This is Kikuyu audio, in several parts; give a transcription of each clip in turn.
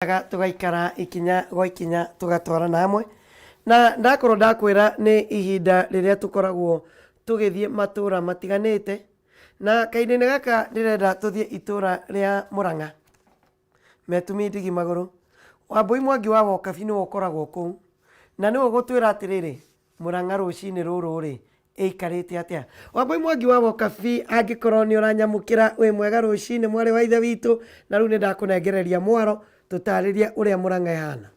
Tũgaikara ikinya gwa ikinya tũgatwarana hamwe na ndakorwo ndakwĩra nĩ ihinda rĩrĩa tũkoragwo tũgĩthiĩ matũra matiganĩte, na kahinda-inĩ gaka ndĩrenda tũthiĩ itũra rĩa Mũrang'a Metumi Ndigi Magũrũ. Wambũi Mwangi wa Wokabi nĩwe ũkoragwo kũu na nĩwe ũgũtwĩra atĩrĩrĩ, Mũrang'a rũcinĩ rũrũ rĩ, ĩikarĩte atĩa? Wambũi Mwangi wa Wokabi, angĩkorwo nĩ ũranyamũkĩra, wĩ mwega rũcinĩ mwarĩ wa ithe witũ, na rĩu nĩ ndakũnengereria mwaro tũtarĩrie ũrĩa Mũrang'a ĩhana.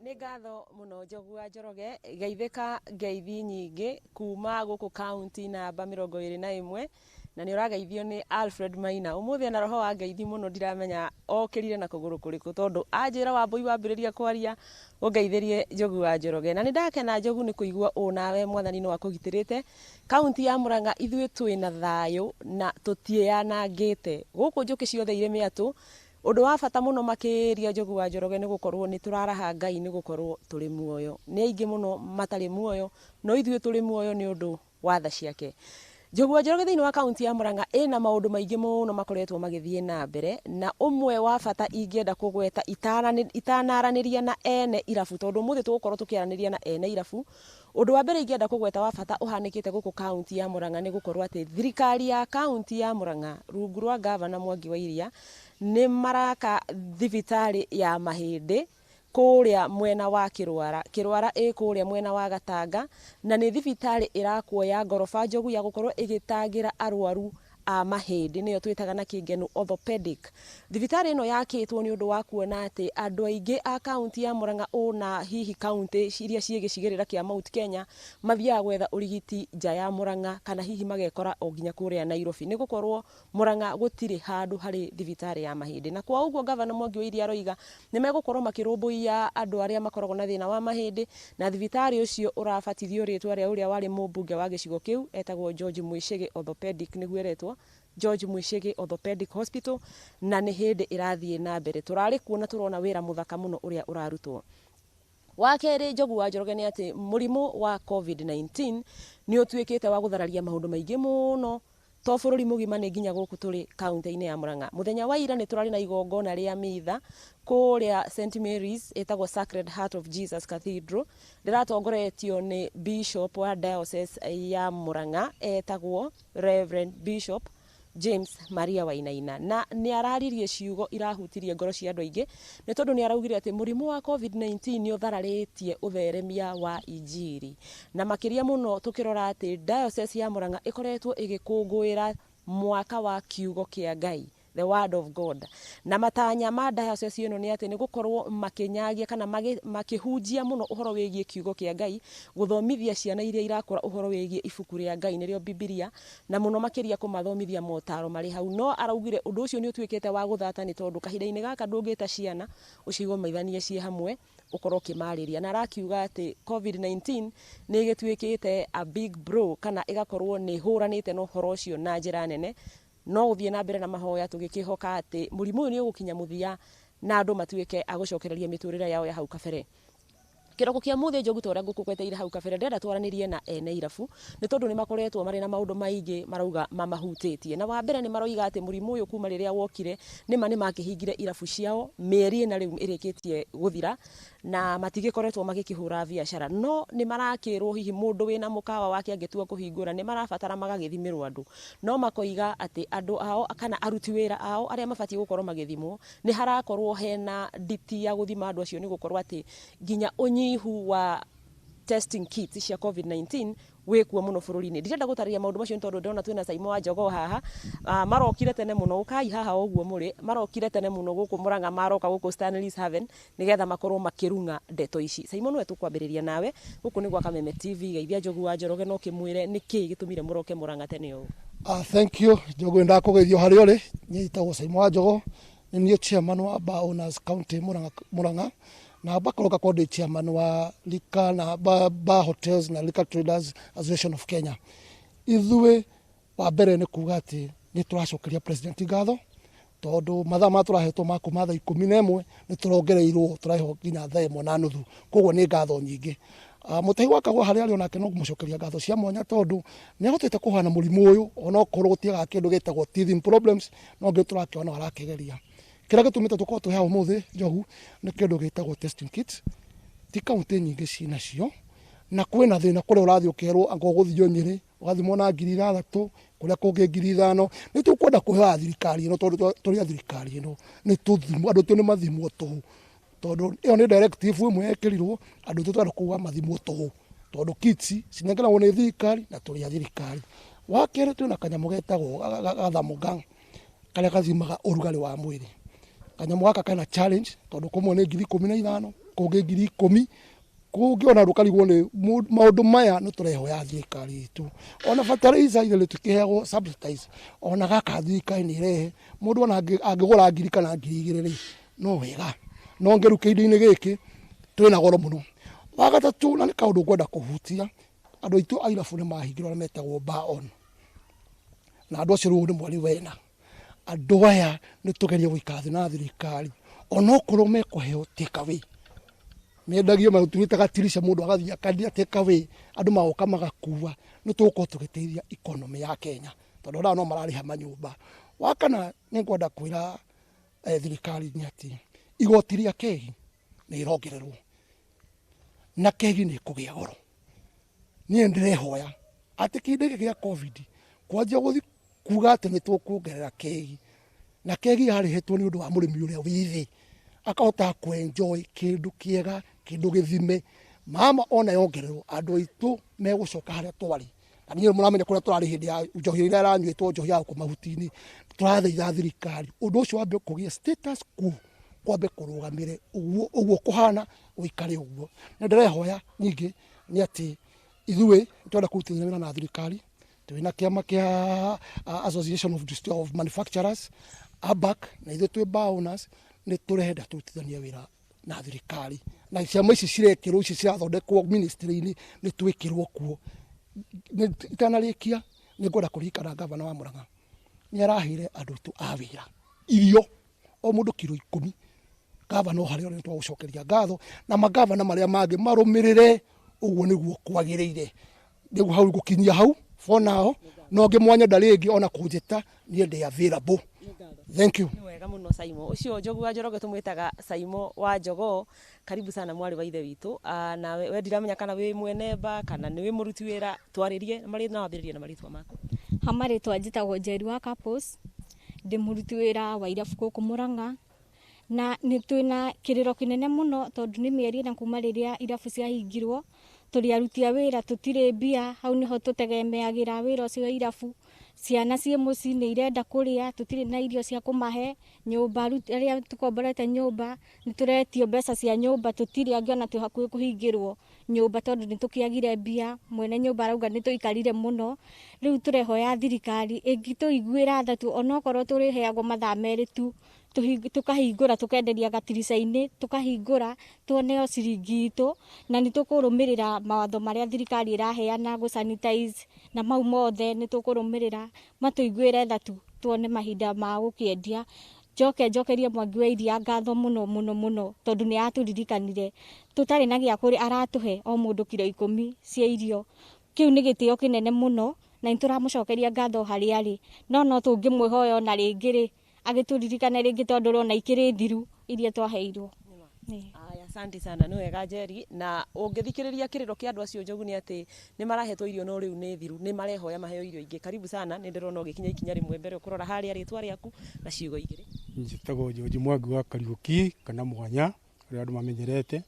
Nĩ ngatho mũno Njogu wa Njoroge, geithĩka ngeithi nyingĩ kuma gũkũ kaunti namba 21, na nĩ ũrageithio nĩ Alfred Maina. Ũmũthĩ ena roho wa ngeithi mũno, ndiramenya okĩrire na kũgũrũ kũrĩkũ, tondũ anjĩra Wambũi wambĩrĩria kwaria ũngeithĩrie Njogu wa Njoroge. Na nĩ ndakena Njogu nĩ kũigua ũũ nawe mwathani nĩ wakũgitĩrĩte. Kaunti ya Mũrang'a ithuĩ twĩna thayũ na tũtiĩyanangĩte. Gũkũ njũkĩ ciothe irĩ mĩatũ. Ũndũ wa bata mũno makĩria Njogu wa Njoroge nĩ gũkorwo nĩ tũraraha Ngai nĩ gũkorwo tũrĩ muoyo. Nĩ aingĩ mũno matarĩ muoyo, no ithuĩ tũrĩ muoyo nĩ ũndũ wa tha ciake. Njogu wa Njoroge thĩinĩ wa kaunti ya Murang'a ĩna maũndũ maingĩ mũno makoretwo magĩthiĩ na mbere, na ũmwe wa bata ingĩenda kũgweta itanaranĩria na ene irabu, tondũ ũmũthĩ tũgũkorwo tũkĩaranĩria na ene irabu. Ũndũ wa mbere ingĩenda kũgweta wa bata ũhanĩkĩte gũkũ kaunti ya Murang'a nĩ gũkorwo atĩ thirikari ya kaunti ya Murang'a rungu rwa ngavana Mwangi wa Iria nĩ maraka thibitarĩ ya mahĩndĩ kũrĩa mwena wa Kĩrwara. Kĩrwara ĩ kũrĩa mwena wa Gatanga, na nĩ thibitarĩ ĩrakwo ya ngoroba njogu ya gũkorwo ĩgĩtangĩra arwaru a mahĩndĩ, nĩyo twĩtaga na kĩngenu orthopedic. Thibitarĩ ĩno yakĩtwo nĩ ũndũ wa kuona atĩ andũ aingĩ a kaunti ya Murang'a ona hihi kaunti iria ciĩ gĩcigĩrĩra kĩa Mount Kenya mathiaga gwetha ũrigiti nja ya Murang'a kana hihi magekora o nginya kũrĩa Nairobi, nĩ gũkorwo Murang'a gũtirĩ handũ harĩ thibitarĩ ya mahĩndĩ. Na kwa ũguo ngavana Mwangi wa Iria aroiga nĩ megũkorwo makĩrũmbũiya andũ arĩa makoragwo na thĩna wa mahĩndĩ, na thibitarĩ ũcio ũrabatithio rĩtwa rĩa ũrĩa warĩ mũmbunge wa gĩcigo kĩu etagwo George Mwĩcĩgĩ Orthopedic, nĩguo ĩretwo George Mwĩcĩgĩ Orthopedic Hospital, na nĩ hĩndĩ ĩrathiĩ na mbere. Tũrarĩ kuo na tũrona wĩra mũthaka mũno ũrĩa ũrarutwo. Wa kerĩ Njogu wa Njoroge nĩ atĩ mũrimũ wa COVID-19 nĩ ũtuĩkĩte wa gũthararia maũndũ maingĩ mũno, to bũrũri mũgima nĩ nginya gũkũ tũrĩ kaunti-inĩ ya Murang'a. Mũthenya wa ira nĩ tũrarĩ na igongona rĩa mitha kũrĩa St Mary's ĩtagwo Sacred Heart of Jesus Cathedral, rĩratongoretio nĩ Bishop wa Diocese ya Murang'a etagwo Reverend Bishop James Maria Wainaina, na nĩ araririe ciugo irahutirie ngoro cia andũ aingĩ, nĩ tondũ nĩ araugire atĩ mũrimũ wa COVID-19 nĩ ũthararĩtie ũtheremia wa injiri, na makĩria mũno tũkĩrora atĩ Diocese ya Murang'a ĩkoretwo ĩgĩkũngũĩra mwaka wa kiugo kĩa Ngai, the word of God. Na matanya ma diocese ĩno nĩ atĩ nĩ gũkorwo makĩnyagia kana makĩhunjia mũno ũhoro wĩgiĩ kiugo kĩa Ngai, gũthomithia ciana iria irakũra ũhoro wĩgiĩ ibuku rĩa Ngai nĩrĩo Bibilia, na mũno makĩria kũmathomithia motaro marĩ hau. No araugire ũndũ ũcio nĩ ũtuĩkĩte wa gũthata nĩ tondũ kahinda-inĩ gaka ndũngĩta ciana ũcigomithanie ciĩ hamwe ũkorwo ũkĩmarĩria. Na arakiuga atĩ COVID-19 nĩ ĩgĩtuĩkĩte a big bro, kana ĩgakorwo nĩ ĩhũranĩte na ũhoro ũcio na njĩra nene. No gũthiĩ na mbere na mahoya tũgĩkĩhoka atĩ mũrimũ ũyũ nĩ ũgũkinya mũthia na andũ matuĩke a gũcokereria mĩtũrĩre yao ya hau kabere. Kĩroko kĩa mũthĩ Njogu ta ũrĩa ngũkũgweteire hau kabere, ndĩrenda twaranĩrie na ene irabu nĩ tondũ nĩ makoretwo marĩ na maũndũ maingĩ marauga mamahutĩtie. Na wa mbere nĩ maroiga atĩ mũrimũ ũyũ kuma rĩrĩa wokire nĩma nĩ makĩhingire irabu ciao mĩeri ĩna rĩu ĩrĩkĩtie gũthira na matigĩkoretwo magĩkĩhũra biacara. No nĩ marakĩrwo hihi mũndũ wĩna mũkawa wake angĩtua kũhingũra nĩ marabatara magagĩthimĩrwo andũ. No makoiga atĩ andũ ao kana aruti wĩra ao arĩa mabatiĩ gũkorwo magĩthimwo nĩ harakorwo hena nditi ya gũthima andũ acio, nĩ gũkorwo atĩ nginya ũnyihu wa testing kits cia COVID-19 wĩkuo mũno bũrũri-inĩ. Ndirenda gũtarĩria maũndũ macio nĩ tondũ ndĩrona twĩna Saimo wa Jogoo haha. Marokire tene mũno, ũkai haha o ũguo mũrĩ, marokire tene mũno gũkũ Murang'a, maroka gũkũ Stanley's Haven nĩgetha makorwo makĩrung'a ndeto ici. Saimo nĩwe tũkwambĩrĩria nawe, gũkũ nĩ gwa Kameme TV, geithia Njogu wa Njoroge na ũkĩmwĩre nĩkĩ gĩtũmire mũroke Murang'a tene ũũ. Thank you Njogu, nĩndakũgeithia o harĩa ũrĩ. Niĩ njĩtagwo Saimo wa Njogoo, nĩ niĩ chairman wa Bar Owners County Murang'a, na ngakorwo ngakorwo ndĩ chairman wa Liquor na Bar Hotels na Liquor Traders Association of Kenya. Ithuĩ wa mbere nĩ kuga atĩ nĩ tũracokeria president ngatho tondũ mathaa maya tũrahetwo ma kuma thaa 11 nĩ tũrongereirwo tũraheo nginya thaa 1:30, koguo nĩ ngatho nyingĩ. Mũtahi wa Kagwa harĩa arĩ onake no kũmũcokeria ngatho cia mwanya tondũ nĩ ahotete kũhana mũrimũ ũyũ onokorwo gũtiagaga kĩndũ gĩtagwo teething problems, no ngĩ tũrakĩona arakĩgeria. Kĩrĩa gĩtũmĩte tũkorwo twĩ haha ũmũthĩ Njogu nĩ kĩndũ gĩtagwo testing kits. Ti kaunti nyingĩ cinacio na kwĩna thĩna kũrĩa ũrathiĩ ũkerwo anga ũgũthio Nyĩrĩ ũgathimwo na 6,000, kũrĩa kũngĩ 5,000. Nĩ tũkwenda kũhoya thirikari ĩno tondũ tũrĩ a thirikari ĩno, nĩ tũthimwo andũ aitũ nĩ mathimwo tũhũ, tondũ ĩyo nĩ directive ĩmwe yekĩrirwo andũ aitũ tũrenda kuga mathimwo tũhũ, tondũ kits cinengeragwo nĩ thirikari na tũrĩ a thirikari. Wa kerĩ, twĩna kanyamũ getagwo ga thermogun karĩa gathimaga ũrugarĩ wa mwĩrĩ. Kanyamũ gaka kena challenge tondũ kũmwe nĩ 15,000, kũngĩ 10,000, kũngĩ ona ndũkarigwo nĩ maũndũ maya. Nĩ tũrehoya thirikari itũ ona fertilizer ithe tũkĩheagwo subsidize, ona gaka thirikari nĩ ĩrehe mũndũ ona angĩgũra 1,000 kana 2,000 rĩ, no wega, no ngĩru kĩindo-inĩ gĩkĩ twĩna goro mũno. Wa gatatũ, na nĩ kaũndũ ngwenda kũhutia, andũ aitũ a irabu nĩ mahingĩrwo arĩa metagwo bar on, na andũ acio rĩu nĩ mweri wena. Andũ aya nĩ tũgerie gũikara thĩ na thirikari onokorwo mekũheo take away, mendagio matũrĩte gatirisha, mũndũ agathiĩ akendia take away, andũ magoka magakua, nĩ tũgũkorwo tũgĩteithia economy ya Kenya tondũ andũ aya no mararĩha manyũmba. Wa kana, nĩ ngwenda kwĩra thirikari nĩ atĩ igoti rĩa kegi nĩ ĩrongererwo na kegi nĩ ĩkũgĩa goro. Niĩ ndĩrehoya atĩ kĩndũ gĩkĩ gĩa COVID kwanjia gũthi kuga atĩ nĩ tũkuongerera kegi, na kegi yarĩhĩtwo nĩ ũndũ wa mũrĩmi ũrĩa wĩ thĩ akahota kũ-enjoy kĩndũ kĩega, kĩndũ gĩthime. Mama ona yongererwo, andũ aitũ megũcoka harĩa twarĩ, na niĩ mũramenya kũrĩa tũrarĩ hĩndĩ ya njohi ĩrĩa ĩranyuĩtwo, njohi ya gũkũ mahuti-inĩ. Tũrathaitha thirikari ũndũ ũcio wambe kũgĩa status quo, kwambe kũrũgamĩre ũguo ũguo kũhana gũikare ũguo. Na ndĩrehoya ningĩ nĩ atĩ ithuĩ twenda kũrutithania wĩra na thirikari, twĩna kĩama kĩa Association of Manufacturers, ABAC, na ithuĩ twĩ bar owners, nĩ tũrenda tũrutithanie wĩra na thirikari na ciama ici cirekĩrwo, ici cirathondekwo ministry-inĩ, nĩ twĩkĩrwo kuo. Itanarĩkia, nĩ ngwenda kũririkana gavana wa Murang'a nĩ araheire andũ aitũ a wĩra irio, o mũndũ kiro 10. Gavana o harĩa ũrĩ, nĩ twagũcokeria ngatho, na magavana marĩa mangĩ marũmĩrĩre ũguo nĩguo kwagĩrĩire. Rĩu hau gũkinyia hau for now, no ngĩmwanyenda rĩngĩ ona kũnjĩta, niĩ ndĩ available. Thank you. Nĩ wega mũno, Saimo ũcio Njogu wa Njoroge, tũmwĩtaga Saimo wa Njogoo. Karibu sana, mwarĩ wa ithe witũ. Nawe we ndiramenya kana wĩ mwene bar kana nĩ wĩ mũruti wĩra, twarĩrie marĩ na wambĩrĩrie na marĩtwa maku. Ha marĩtwa njĩtagwo Njeri wa Couples, ndĩ mũruti wĩra wa irabu gũkũ Mũrang'a, na nĩ twĩna kĩrĩro kĩnene mũno tondũ nĩ mĩeri 4 kuma rĩrĩa irabu ciahingirwo. Tũrĩ aruti a wĩra, tũtirĩ mbia, hau nĩho tũtegemeagĩra wĩra ũcio wa irabu. Ciana ciĩ mũciĩ nĩ irenda kũrĩa, tũtirĩ na irio cia kũmahe. Nyũmba, arĩa tũkomborete nyũmba nĩ tũretio mbeca cia nyũmba, tũtirĩ, angĩ ona twĩ hakuhĩ kũhingĩrwo nyũmba tondũ nĩ tũkĩagire mbia. Mwene nyũmba arauga nĩ tũikarire mũno. Rĩu tũrehoya thirikari ĩngĩtũiguĩra tha tu, onokorwo tũrĩheagwo mathaa 2 tu, tũkahingũra, tũkenderia gatirica-inĩ, tũkahingũra tuone o ciringi itũ, na nĩ tũkũrũmĩrĩra mawatho marĩa thirikari ĩraheana gũ sanitize na mau mothe nĩ tũkũrũmĩrĩra. Matũiguĩre tha tu tuone mahinda ma gũkĩendia. Njoke njokerie Mwangi wa Iria ngatho mũno mũno mũno tondũ nĩ atũririkanire tũtarĩ na gĩa kũrĩa, aratũhe o mũndũ kiro 10 cia irio. Kĩu nĩ gĩtĩo kĩnene mũno na nĩ tũramũcokeria ngatho harĩa arĩ, no tũngĩmwĩhoya ona rĩngĩ rĩ, agĩtũririkane rĩngĩ tondũ ũrona ikĩrĩ thiru iria twaheirwo. Aya, asante sana, nĩ wega Njeri. Na ũngĩthikĩrĩria kĩrĩro kĩa andũ acio Njogu nĩ atĩ nĩ marahetwo irio no rĩu nĩ thiru, nĩ marehoya maheo irio ingĩ. Karibu sana, nĩ ndĩrona ũgĩkinya ikinya rĩmwe mbere ũkũrora harĩa, rĩtwa rĩaku na ciugo igĩrĩ. Njĩtagwo George Mwangi wa Kariũki kana Mwanya ũrĩa andũ mamenyerete.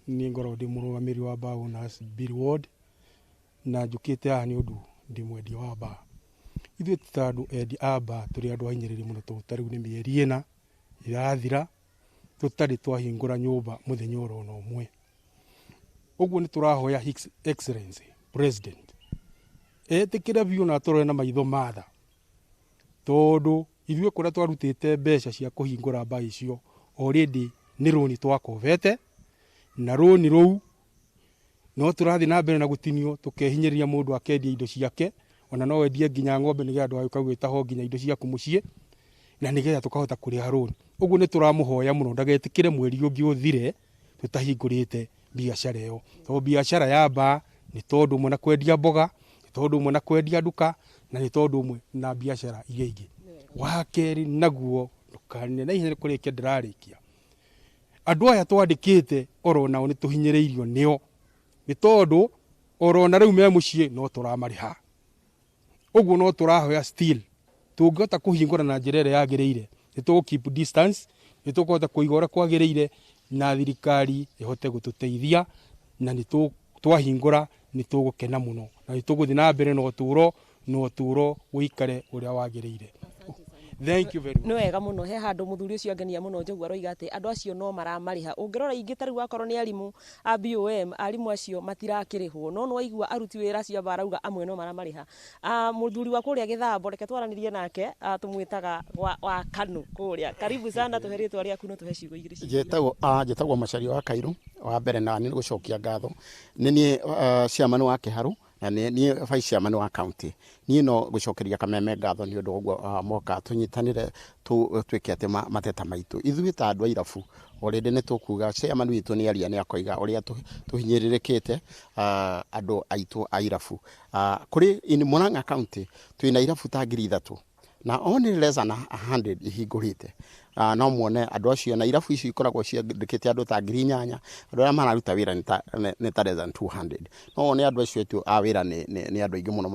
Niĩ ngoragwo ndĩ mũrũgamĩrĩri wa bar owners Bill Ward, na njũkĩte haha nĩ ũndũ ndĩ mwendia wa bar. Ithuĩ ta andũ endia a bar tũrĩ andũ ahinyĩrĩrie mũno tondũ ta rĩu nĩ mĩeri 4 ĩrathira tũtarĩ twahingũra nyũmba mũthenya oro na ũmwe. Ũguo nĩ tũrahoya His Excellency President etĩkĩre biũ na atũrore na maitho ma tha, tondũ ithuĩ kũrĩa twarutĩte mbeca cia kũhingũra bar icio already nĩ rũni twakobete, na rũni rũu no tũrathiĩ na mbere na gũtinio, tũkehinyĩrĩria mũndũ akendia indo ciake, ona no wendie nginya ng'ombe nĩgetha ndũgagĩũka gwĩtaho nginya indo ciaku mũciĩ, na nĩgetha tũkahota kũrĩha rũni. Ũguo nĩ tũramũhoya mũno ndagetĩkĩre mweri ũngĩ ũthire tũtahingũrĩte Biacara ĩyo, tondũ biacara ya mbaa nĩ tondũ ũmwe na kwendia mboga, nĩ tondũ ũmwe na kwendia nduka, na nĩ tondũ ũmwe na biacara iria ingĩ. Wa kerĩ naguo, ndũkanine na ihenya kũrĩkia ndĩrarĩkia, andũ aya twandĩkĩte oro nao nĩ tũhinyĩrĩirio nĩo, nĩ tondũ oro na rĩu me mũciĩ no tũramarĩha. Ũguo no tũrahoya still tũngĩhota kũhingũra na njĩra ĩrĩa yagĩrĩire, nĩ tũgũ keep distance, nĩ tũkũhota kũiga ũrĩa kwagĩrĩire, na thirikari ĩhote gũtũteithia, na nĩ twahingũra nĩ tũgũkena mũno, na nĩ tũgũthiĩ na mbere na ũtũũro, na ũtũũro ũikare ũrĩa wagĩrĩire. Thank you very much. Nĩ wega mũno. He handũ mũthuri ũcio angenia mũno Njogu aroiga atĩ andũ acio no maramarĩha. Ũngĩrora ingĩ ta rĩu akorwo nĩ arimũ a BOM, arimũ acio matirakĩrĩhwo, no nĩwaigua aruti wĩra acio amba arauga amwe no maramarĩha. Mũthuri wa kũrĩa Gĩthambo, reke twaranĩrie nake, tũmwĩtaga wa Kanu kũrĩa. Karibu sana, tũhe rĩtwa rĩaku na tũhe ciugo igĩrĩ cia. Njĩtagwo Macharia wa Kairu. Wa mbere na nĩ gũcokia ngatho, nĩ niĩ chairman wa Kĩharũ na nĩ niĩ vice chairman wa county. Niĩ no gũcokeria Kameme ngatho nĩ ũndũ ũguo moka tũnyitanĩre tuĩke atĩ mateta maitũ ithuĩ ta andũ a irabu. Already nĩ tũkuga chairman witũ nĩ aria, nĩ akoiga ũrĩa tũhinyĩrĩrĩkĩte andũ aitũ a irabu. Kũrĩ in Murang'a County twĩna irabu ta 3000 na only less than 100 ihingũrĩte. No muone andũ acio na irabu icio ikoragwo ciandĩkĩte andũ ta 8000, andũ arĩa mararuta wĩra nĩ ta less than 200. No wone andũ acio aitũ a wĩra nĩ andũ aingĩ mũno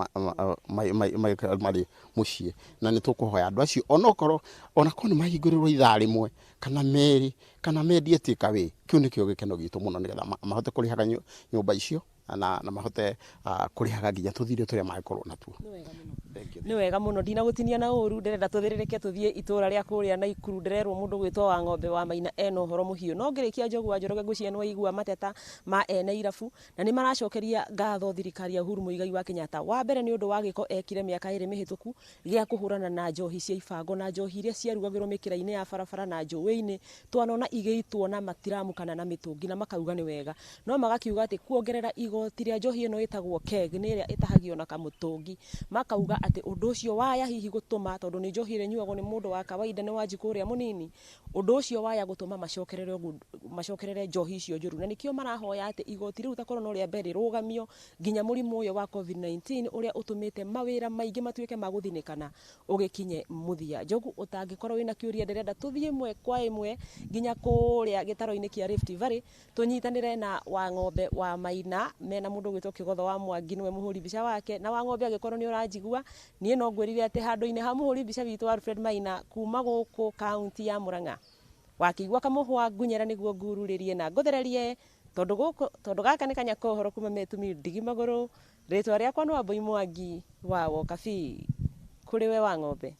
marĩ mũciĩ, na nĩ tũkũhoya andũ acio onokorwo onakorwo nĩ mahingũrĩrwo ithaa rĩmwe kana merĩ kana mendie take away, kĩu nĩkĩo gĩkeno gitũ mũno, nĩgetha mahote kũrĩhaga nyũmba icio na mahote kũrĩhaga nginya tũthirĩ tũrĩa mangĩkorwo natuo. Nĩ wega mũno, ndinagũtinia na ũru, ndĩrenda tũthĩrĩrĩke tũthiĩ itũra rĩa kũrĩa Naikuru. Ndĩrerwo mũndũ gwĩtwo wa ng'ombe wa Maina ena ũhoro mũhiũ. No ngĩrĩkia, Njogu wa Njoroge, ngwĩciria nĩ waigua mateta ma ene irabu, na nĩ maracokeria ngatho thirikari ya Uhuru Muigai wa Kenyatta. Wa mbere nĩ ũndũ wa gĩko ekire mĩaka 2 mĩhĩtũku gĩa kũhũrana na njohi cia ibango na njohi iria ciarugagĩrwo mĩkĩra-inĩ ya barabara na njũĩ-inĩ, twanona igĩitwo na matiramu kana na mĩtũngi, na makauga nĩ wega. No magakiuga atĩ kuongerera igoti rĩa njohi ĩno ĩtagwo keg, nĩ ĩrĩa ĩtahagio na kamũtũngi, makauga atĩ ũndũ ũcio waya hihi gũtũma, tondũ nĩ njohi ĩrĩa ĩnyuagwo nĩ mũndũ wa kawaida, nĩ Wanjikũ ũrĩa mũnini, ũndũ ũcio waya gũtũma macokerere macokerere njohi icio njũru, na nĩkĩo marahoya atĩ igoti rĩu takorwo no rĩa mbere rĩrũgamio nginya mũrimũ ũyũ wa COVID-19 ũrĩa ũtũmĩte mawĩra maingĩ matuĩke ma gũthinĩkana ũgĩkinye mũthia. Njogu, ũtangĩkorwo wĩna kĩũria, ndĩrenda tũthiĩ ĩmwe kwa ĩmwe nginya kũrĩa gĩtaro-inĩ kĩa Rift Valley, tũnyitanĩre na wa ng'ombe wa Maina mena mũndũ ũgwĩtwo Kĩgotho wa Mwangi, nĩwe mũhũri mbica wake. Na wa ng'ombe, angĩkorwo nĩ ũranjigua, niĩ no ngwĩrire atĩ handũ-inĩ ha mũhũri mbica witũ Alfred Maina kuma gũkũ kaunti ya Murang'a, wakĩigua kamũhwa ngunyera nĩguo ngururĩrie na ngũthererie, tondũ gũkũ tondũ gaka nĩ kanya kohoro kuma metumi ndigi magũrũ. Rĩtwa rĩakwa nĩ Wambui Mwangi wa Wokabi. Kũrĩ we wa ng'ombe.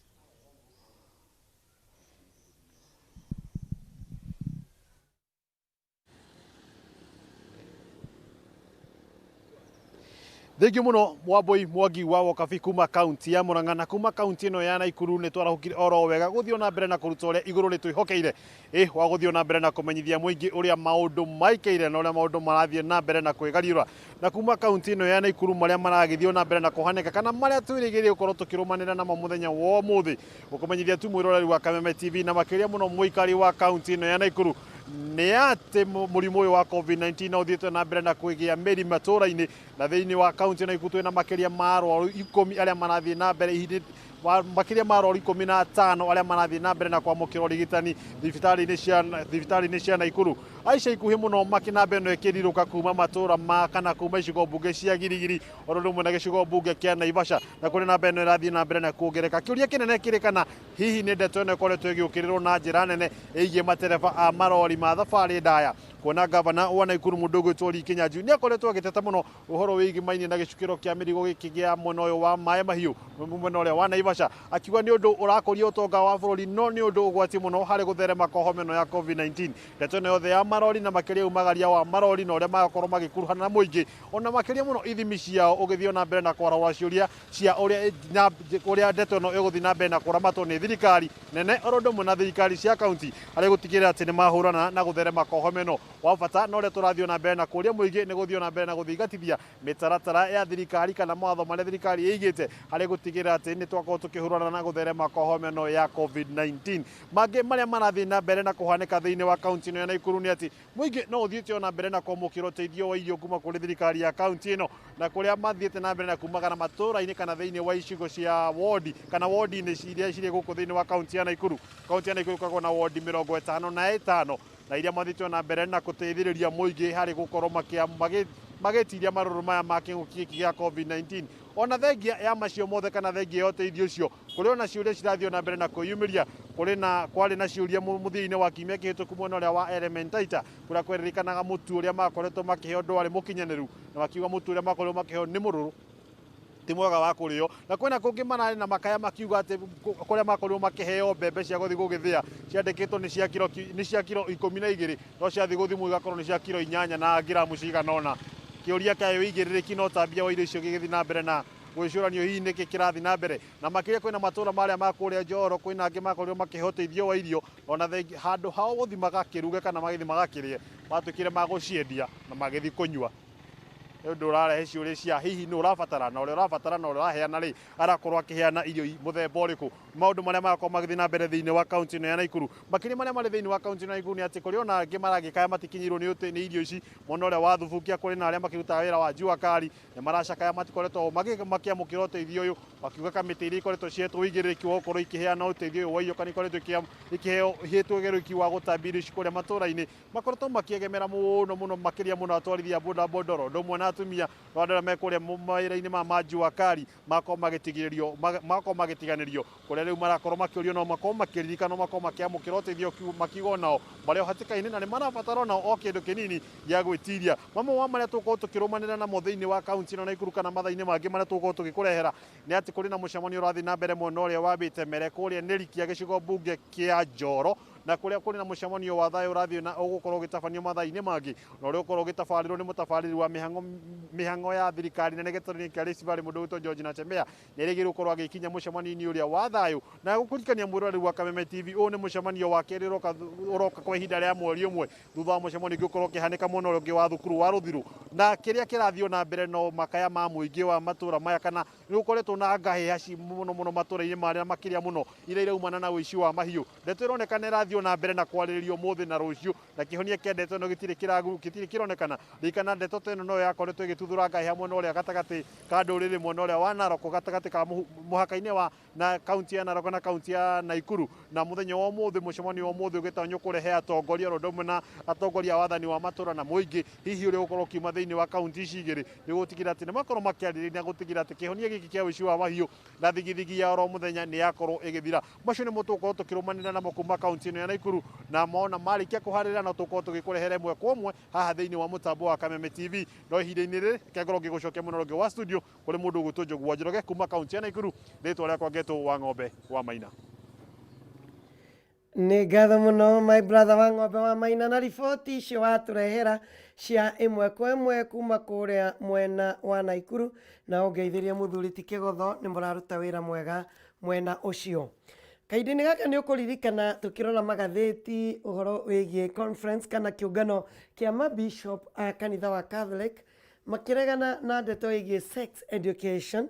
Thengiũ mũno Wambui Mwangi wa Wokabi kuma kaunti ya Murang'a. Na kuma kaunti ĩno ya Naikuru nĩ twarahũkire oro wega gũthiĩ na mbere na kũruta ũrĩa igũrũ rĩtwĩhokeire wa gũthiĩ na mbere na kũmenyithia mũingĩ ũrĩa maũndũ maikaire na ũrĩa maũndũ marathiĩ na mbere na kwĩgariũra. Na kuma kaunti ĩno ya Naikuru, marĩa maragĩthiĩ na mbere na kũhanĩka kana marĩa twĩrĩgĩrĩire gũkorwo tũkĩrũmanĩra namo mũthenya wa ũmũthĩ, gũkũmenyithia tu mwĩroreri wa Kameme TV na makĩria mũno mũikari wa kaunti ĩno ya Naikuru nĩ atĩ mũrimũ ũyũ wa COVID-19 no ũthiĩte na mbere na kwĩgĩa mĩri matũũra-inĩ, na thĩinĩ wa kaunti ya Naikuru twĩna makĩria ma arwaru 10 arĩa marathiĩ na mbere makĩria ma arwaru 15 arĩa marathiĩ na mbere na kwamũkĩra ũrigitani thibitarĩ-inĩ cia Naikuru. Aica ikuhĩ mũno makĩnamba ĩno ĩkĩrirũka kuma matũũra ma kana kuma icigo mbunge cia Girigiri oro rĩmwe na gĩcigo mbunge kĩa Naivasha, na kũrĩ namba ĩno ĩrathiĩ na mbere na kuongereka. Kĩũria kĩnene kĩrĩ kana hihi nĩ ndeto ĩno ĩkoretwo ĩgĩũkĩrĩrwo na njĩra nene ĩgiĩ matereba a marori ma thabarĩ ndaya, kuona gavana wa Naikuru mũndũ ũgwĩtwo Lee Kinyanjui nĩ akoretwo agĩteta mũno ũhoro wĩgimainie na gĩcukĩro kĩa mĩrigo gĩkĩ gĩa mwena ũyũ wa maĩ mahiũ, mwena ũrĩa wa Naivasha, akiuga nĩ ũndũ ũrakũria ũtonga wa bũrũri no nĩ ũndũ ũgwati mũno harĩ gũtherema kwa homa ĩno ya COVID-19. Ndeto ĩno yothe ya marori na makĩria umagaria wa marori na ũrĩa magakorwo magĩkuruhana na mũingĩ, ona makĩria mũno ithimi ciao, ũgĩthiĩ na mbere na kwarahũra ciũria cia ũrĩa ndeto ĩno ĩgũthiĩ na mbere na kũramatwo nĩ thirikari nene oro ũndũ ũmwe na thirikari cia kaunti harĩ gũtigĩrĩra atĩ nĩ mahũrana na gũtherema kwa homa ĩno. Wa bata na ũrĩa tũrathiĩ na mbere na kũria mũingĩ nĩ gũthiĩ na mbere na gũthingatithia mĩtaratara ya thirikari kana mawatho marĩa thirikari ĩigĩte harĩ gũtigĩrĩra atĩ nĩ twakorwo tũkĩhũrana na gũtherema kwa homa ĩno ya COVID-19. Mangĩ marĩa marathiĩ na mbere na kũhanĩka thĩinĩ wa kaunti ĩno ya Naikuru nĩ atĩ mũingĩ no ũthiĩte ona mbere na kwamũkĩra ũteithio wa irio kuma kũrĩ thirikari ya kaunti ĩno, na kũrĩa mathiĩte na mbere na kumagara matũũra-inĩ kana thĩinĩ wa icigo cia wodi kana wodi-inĩ iria cirĩ gũkũ thĩinĩ wa kaunti ya Naikuru. Kaunti ya Naikuru ĩkoragwo na wodi 55, na iria mathiĩte na mbere na gũteithĩrĩria mũingĩ harĩ gũkorwo magĩtiria marũrũ maya ma kĩng'ũki gĩkĩ gĩa COVID-19. Ona thengia ya macio mothe kana thengia ya ũteithio ũcio, kũrĩ ona ciũria cirathiĩ na mbere na kwĩyumĩria. Kũrĩ na kwarĩ na ciũria mũthia-inĩ wa kiumia kĩhĩtũku mwena ũrĩa wa Elementaita, kũrĩa kweririkanaga mũtu ũrĩa makoretwo makĩheo ndwarĩ mũkinyanĩru, na makiuga mũtu ũrĩa makoretwo makĩheo nĩ mũrũrũ, ti mwega wa kũrĩo. Na kwĩna kũngĩ mararĩ na makaya makiuga atĩ kũrĩa makorirwo makĩheo mbembe cia gũthiĩ gũgĩthĩa ciandĩkĩtwo nĩ cia kiro 12, no ciathiĩ gũthimwo igakorwo nĩ cia kiro 8 na ngiramu cigana ũna. Kĩũria kĩa ũigĩrĩrĩki na ũtambia wa irio icio gĩgĩthiĩ na mbere na gwĩcũranio hihi nĩkĩ kĩrathiĩ na mbere. Na makĩria kwĩna matũra marĩa ma kũrĩa Njoro, kwĩna angĩ makorirwo makĩheo ũteithio wa irio, ona handũ hao gũthiĩ magakĩruge kana magĩthiĩ magakĩrĩe, matuĩkire ma gũciendia na magĩthiĩ kũnyua. Nĩ ũndũ ũrarehe ciũria cia hihi nĩ ũrabatara, na ũrĩa ũrabatara na ũrĩa ũraheana rĩ, arakorwo akĩheana irio mũthemba ũrĩkũ. Maũndũ marĩa marakorwo magĩthiĩ na mbere thĩinĩ wa kaunti ĩno ya Naikuru, makĩria marĩa marĩ thĩinĩ wa kaunti ĩno ya Naikuru nĩ atĩ kũrĩ ona angĩ maragĩkaya matikinyĩirwo nĩ irio ici. Mwena ũrĩa wa Thubukia kũrĩ na arĩa makĩrutaga wĩra wa jua kali, nĩ maracakaya matikoretwo makĩamũkĩra ũteithio ũyũ, makiuga kamĩtĩ iria ikoretwo cihetwo ũigĩrĩrĩki wa gũkorwo ikĩheana ũteithio ũyũ wa irio kana ikoretwo ikĩheo ihetwo ũigĩrĩrĩki wa gũtambia irio ici kũrĩa matũũra-inĩ, makoretwo makĩegemera mũno mũno makĩria mũno atwarithia a boda boda oro ũndũ ũmwe na atumia na andũ arĩa me kũrĩa mawĩra-inĩ ma jua kali, makorwo magĩtigĩrĩrio, makorwo magĩtiganĩrio, kũrĩa rĩu marakorwo makĩũrio no makorwo makĩririkana, makorwo makĩamũkĩra ũteithio makiuga onao marĩ o hatĩka-inĩ na nĩ marabatara onao o kĩndũ kĩnini gĩa gwĩtiria. Mamwe wa marĩa tũgũkorwo tũkĩrũmanĩrĩra namo thĩinĩ wa kaunti ĩno Naikuru kana mathaa-inĩ mangĩ marĩa tũgũkorwo tũgĩkũrehera nĩ atĩ kũrĩ na mũcemanio ũrathiĩ na mbere mwena ũrĩa wa Wĩtemere kũrĩa Nĩrikia gĩcigo mbunge kĩa Njoro, na kũrĩa kũrĩ na mũcemanio wa thayũ ũrathiĩ na ũgũkorwo ũgĩtabanio mathaa-inĩ mangĩ, na ũrĩa ũgũkorwo ũgĩtabarĩrwo nĩ mũtabarĩri wa mĩhang'o ya thirikari nene gĩtarũ-inĩ kĩa Rift Valley mũndũ ũgwĩtwo George Natembeya, nĩ erĩgĩrĩirwo gũkorwo agĩkinya mũcemanio-inĩ ũrĩa wa thayũ. Na gũkũririkania mwĩroreri wa Kameme TV, ũyũ nĩ mũcemanio wa kerĩ ũroka kwa ihinda rĩa mweri ũmwe thutha wa mũcemanio ũngĩ ũkorwo ũkĩhanĩka mwena ũrĩa ũngĩ wa thukuru wa Rũthiru. Na kĩrĩa kĩrathiĩ na mbere no makaya ma mũingĩ wa matũra maya, kana nĩ gũkoretwo na ngahĩha ci mũno mũno matũra-inĩ marĩa makĩria mũno iria iraumana na ũici wa mahiũ. Ndeto ĩroneka nĩ ĩrathiĩ na mbere na kwarĩrĩrio ũmũthĩ na rũciũ, na kĩhonia kĩa ndeto ĩno gĩtirĩ kĩronekana. Ririkana ndeto ta ĩno no yakoretwo ĩgĩtuthũra ngahĩha mwena ũrĩa gatagatĩ ka ndũrĩrĩ, mwena ũrĩa wa Narok, gatagatĩ ka mũhaka-inĩ wa na kaunti ya Narok na kaunti ya Naikuru. Na mũthenya wa ũmũthĩ, mũcemanio wa ũmũthĩ ũgĩtanywo kũrehe atongoria oro ũndũ ũmwe na atongoria a wathani wa matũra na mũingĩ, hihi ũrĩa ũgũkorwo ũkiuma thĩinĩ wa kaunti ici igĩrĩ, nĩ gũtigĩrĩra atĩ nĩ makorwo makĩarĩrĩria na gũtigĩrĩra atĩ kĩhonia gĩkĩ kĩa ũici wa mahiũ na thigithigi ya oro mũthenya nĩ yakorwo ĩgĩthira. Macio nĩmo tũgũkorwo tũkĩrũmanĩrĩra namo kuma kaunti ĩno ya Naikuru, na mona marĩkia kũharĩrĩra no tũgũkorwo tũgĩkũrehera ĩmwe kwa ĩmwe haha thĩinĩ wa mũtambo wa Kameme TV. No ihinda-inĩ rĩrĩ, reke ngorwo ngĩgũcokia mwena ũrĩa ũngĩ wa studio kũrĩ mũndũ ũgwĩtwo Njogu wa Njoroge kuma kaunti ya Naikuru. Rĩtwa rĩakwa ngetwo wa Ng'ombe wa Maina. Nĩ ngatho mũno my brother wa Ng'ombe wa Maina na riboti icio watũrehera cia ĩmwe kwa ĩmwe kuma kũrĩa mwena wa Naikuru, na ũngeithĩrie mũthuri ti Kĩgotho, nĩ mũraruta wĩra mwega mwena ũcio. Kahinda-inĩ gaka nĩ ũkũririkana tũkĩrora magathĩti ũhoro wĩgiĩ conference kana kĩũngano kĩa mabishop a kanitha wa Catholic makĩregana na ndeto ĩgiĩ sex education,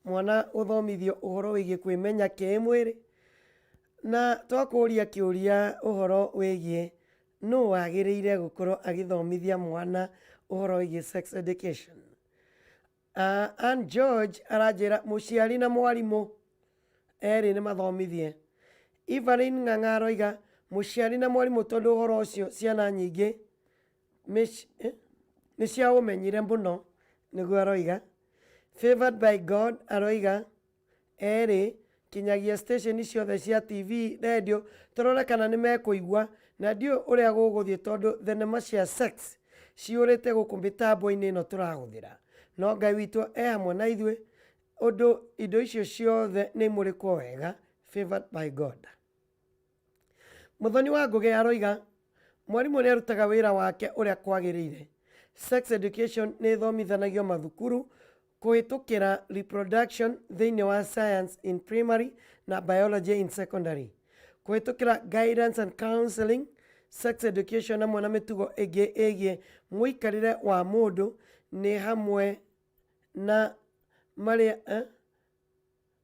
mwana gũthomithio ũhoro wĩgiĩ kwĩmenya kĩmwĩrĩ, na twakũria kĩũria ũhoro wĩgiĩ nũ wagĩrĩire gũkorwo agĩthomithia mwana ũhoro wĩgiĩ sex education. Ann George aranjĩra mũciari na mwarimũ erĩ nĩ mathomithie. Evelyn Ng'ang'a aroiga mũciari na mwarimũ tondũ ũhoro ũcio ciana nyingĩ nĩ ciaũmenyire mũno, nĩguo aroiga. Favored by God aroiga erĩ kinyagia station ciothe cia TV, radio, tũrore kana nĩ mekũigua, na ndiũĩ ũrĩa gũgũthiĩ tondũ thenema cia sex ciyũrĩte gũkũ mĩtambo-inĩ ĩno tũrahũthĩra. No Ngai witũ e hamwe na ithuĩ, ũndũ indo icio ciothe nĩ imũrĩkwo wega. Favored by God. Mũthoni wa Ngũgĩ aroiga mwarimũ nĩ arutaga wĩra wake ũrĩa kwagĩrĩire. Sex education nĩ ĩthomithanagio mathukuru kũhĩtũkĩra reproduction thĩinĩ wa science in primary na biology in secondary. Kũhĩtũkĩra guidance and counseling, sex education hamwe na mĩtugo ĩngĩ ĩgiĩ mũikarĩre wa mũndũ nĩ hamwe na marĩa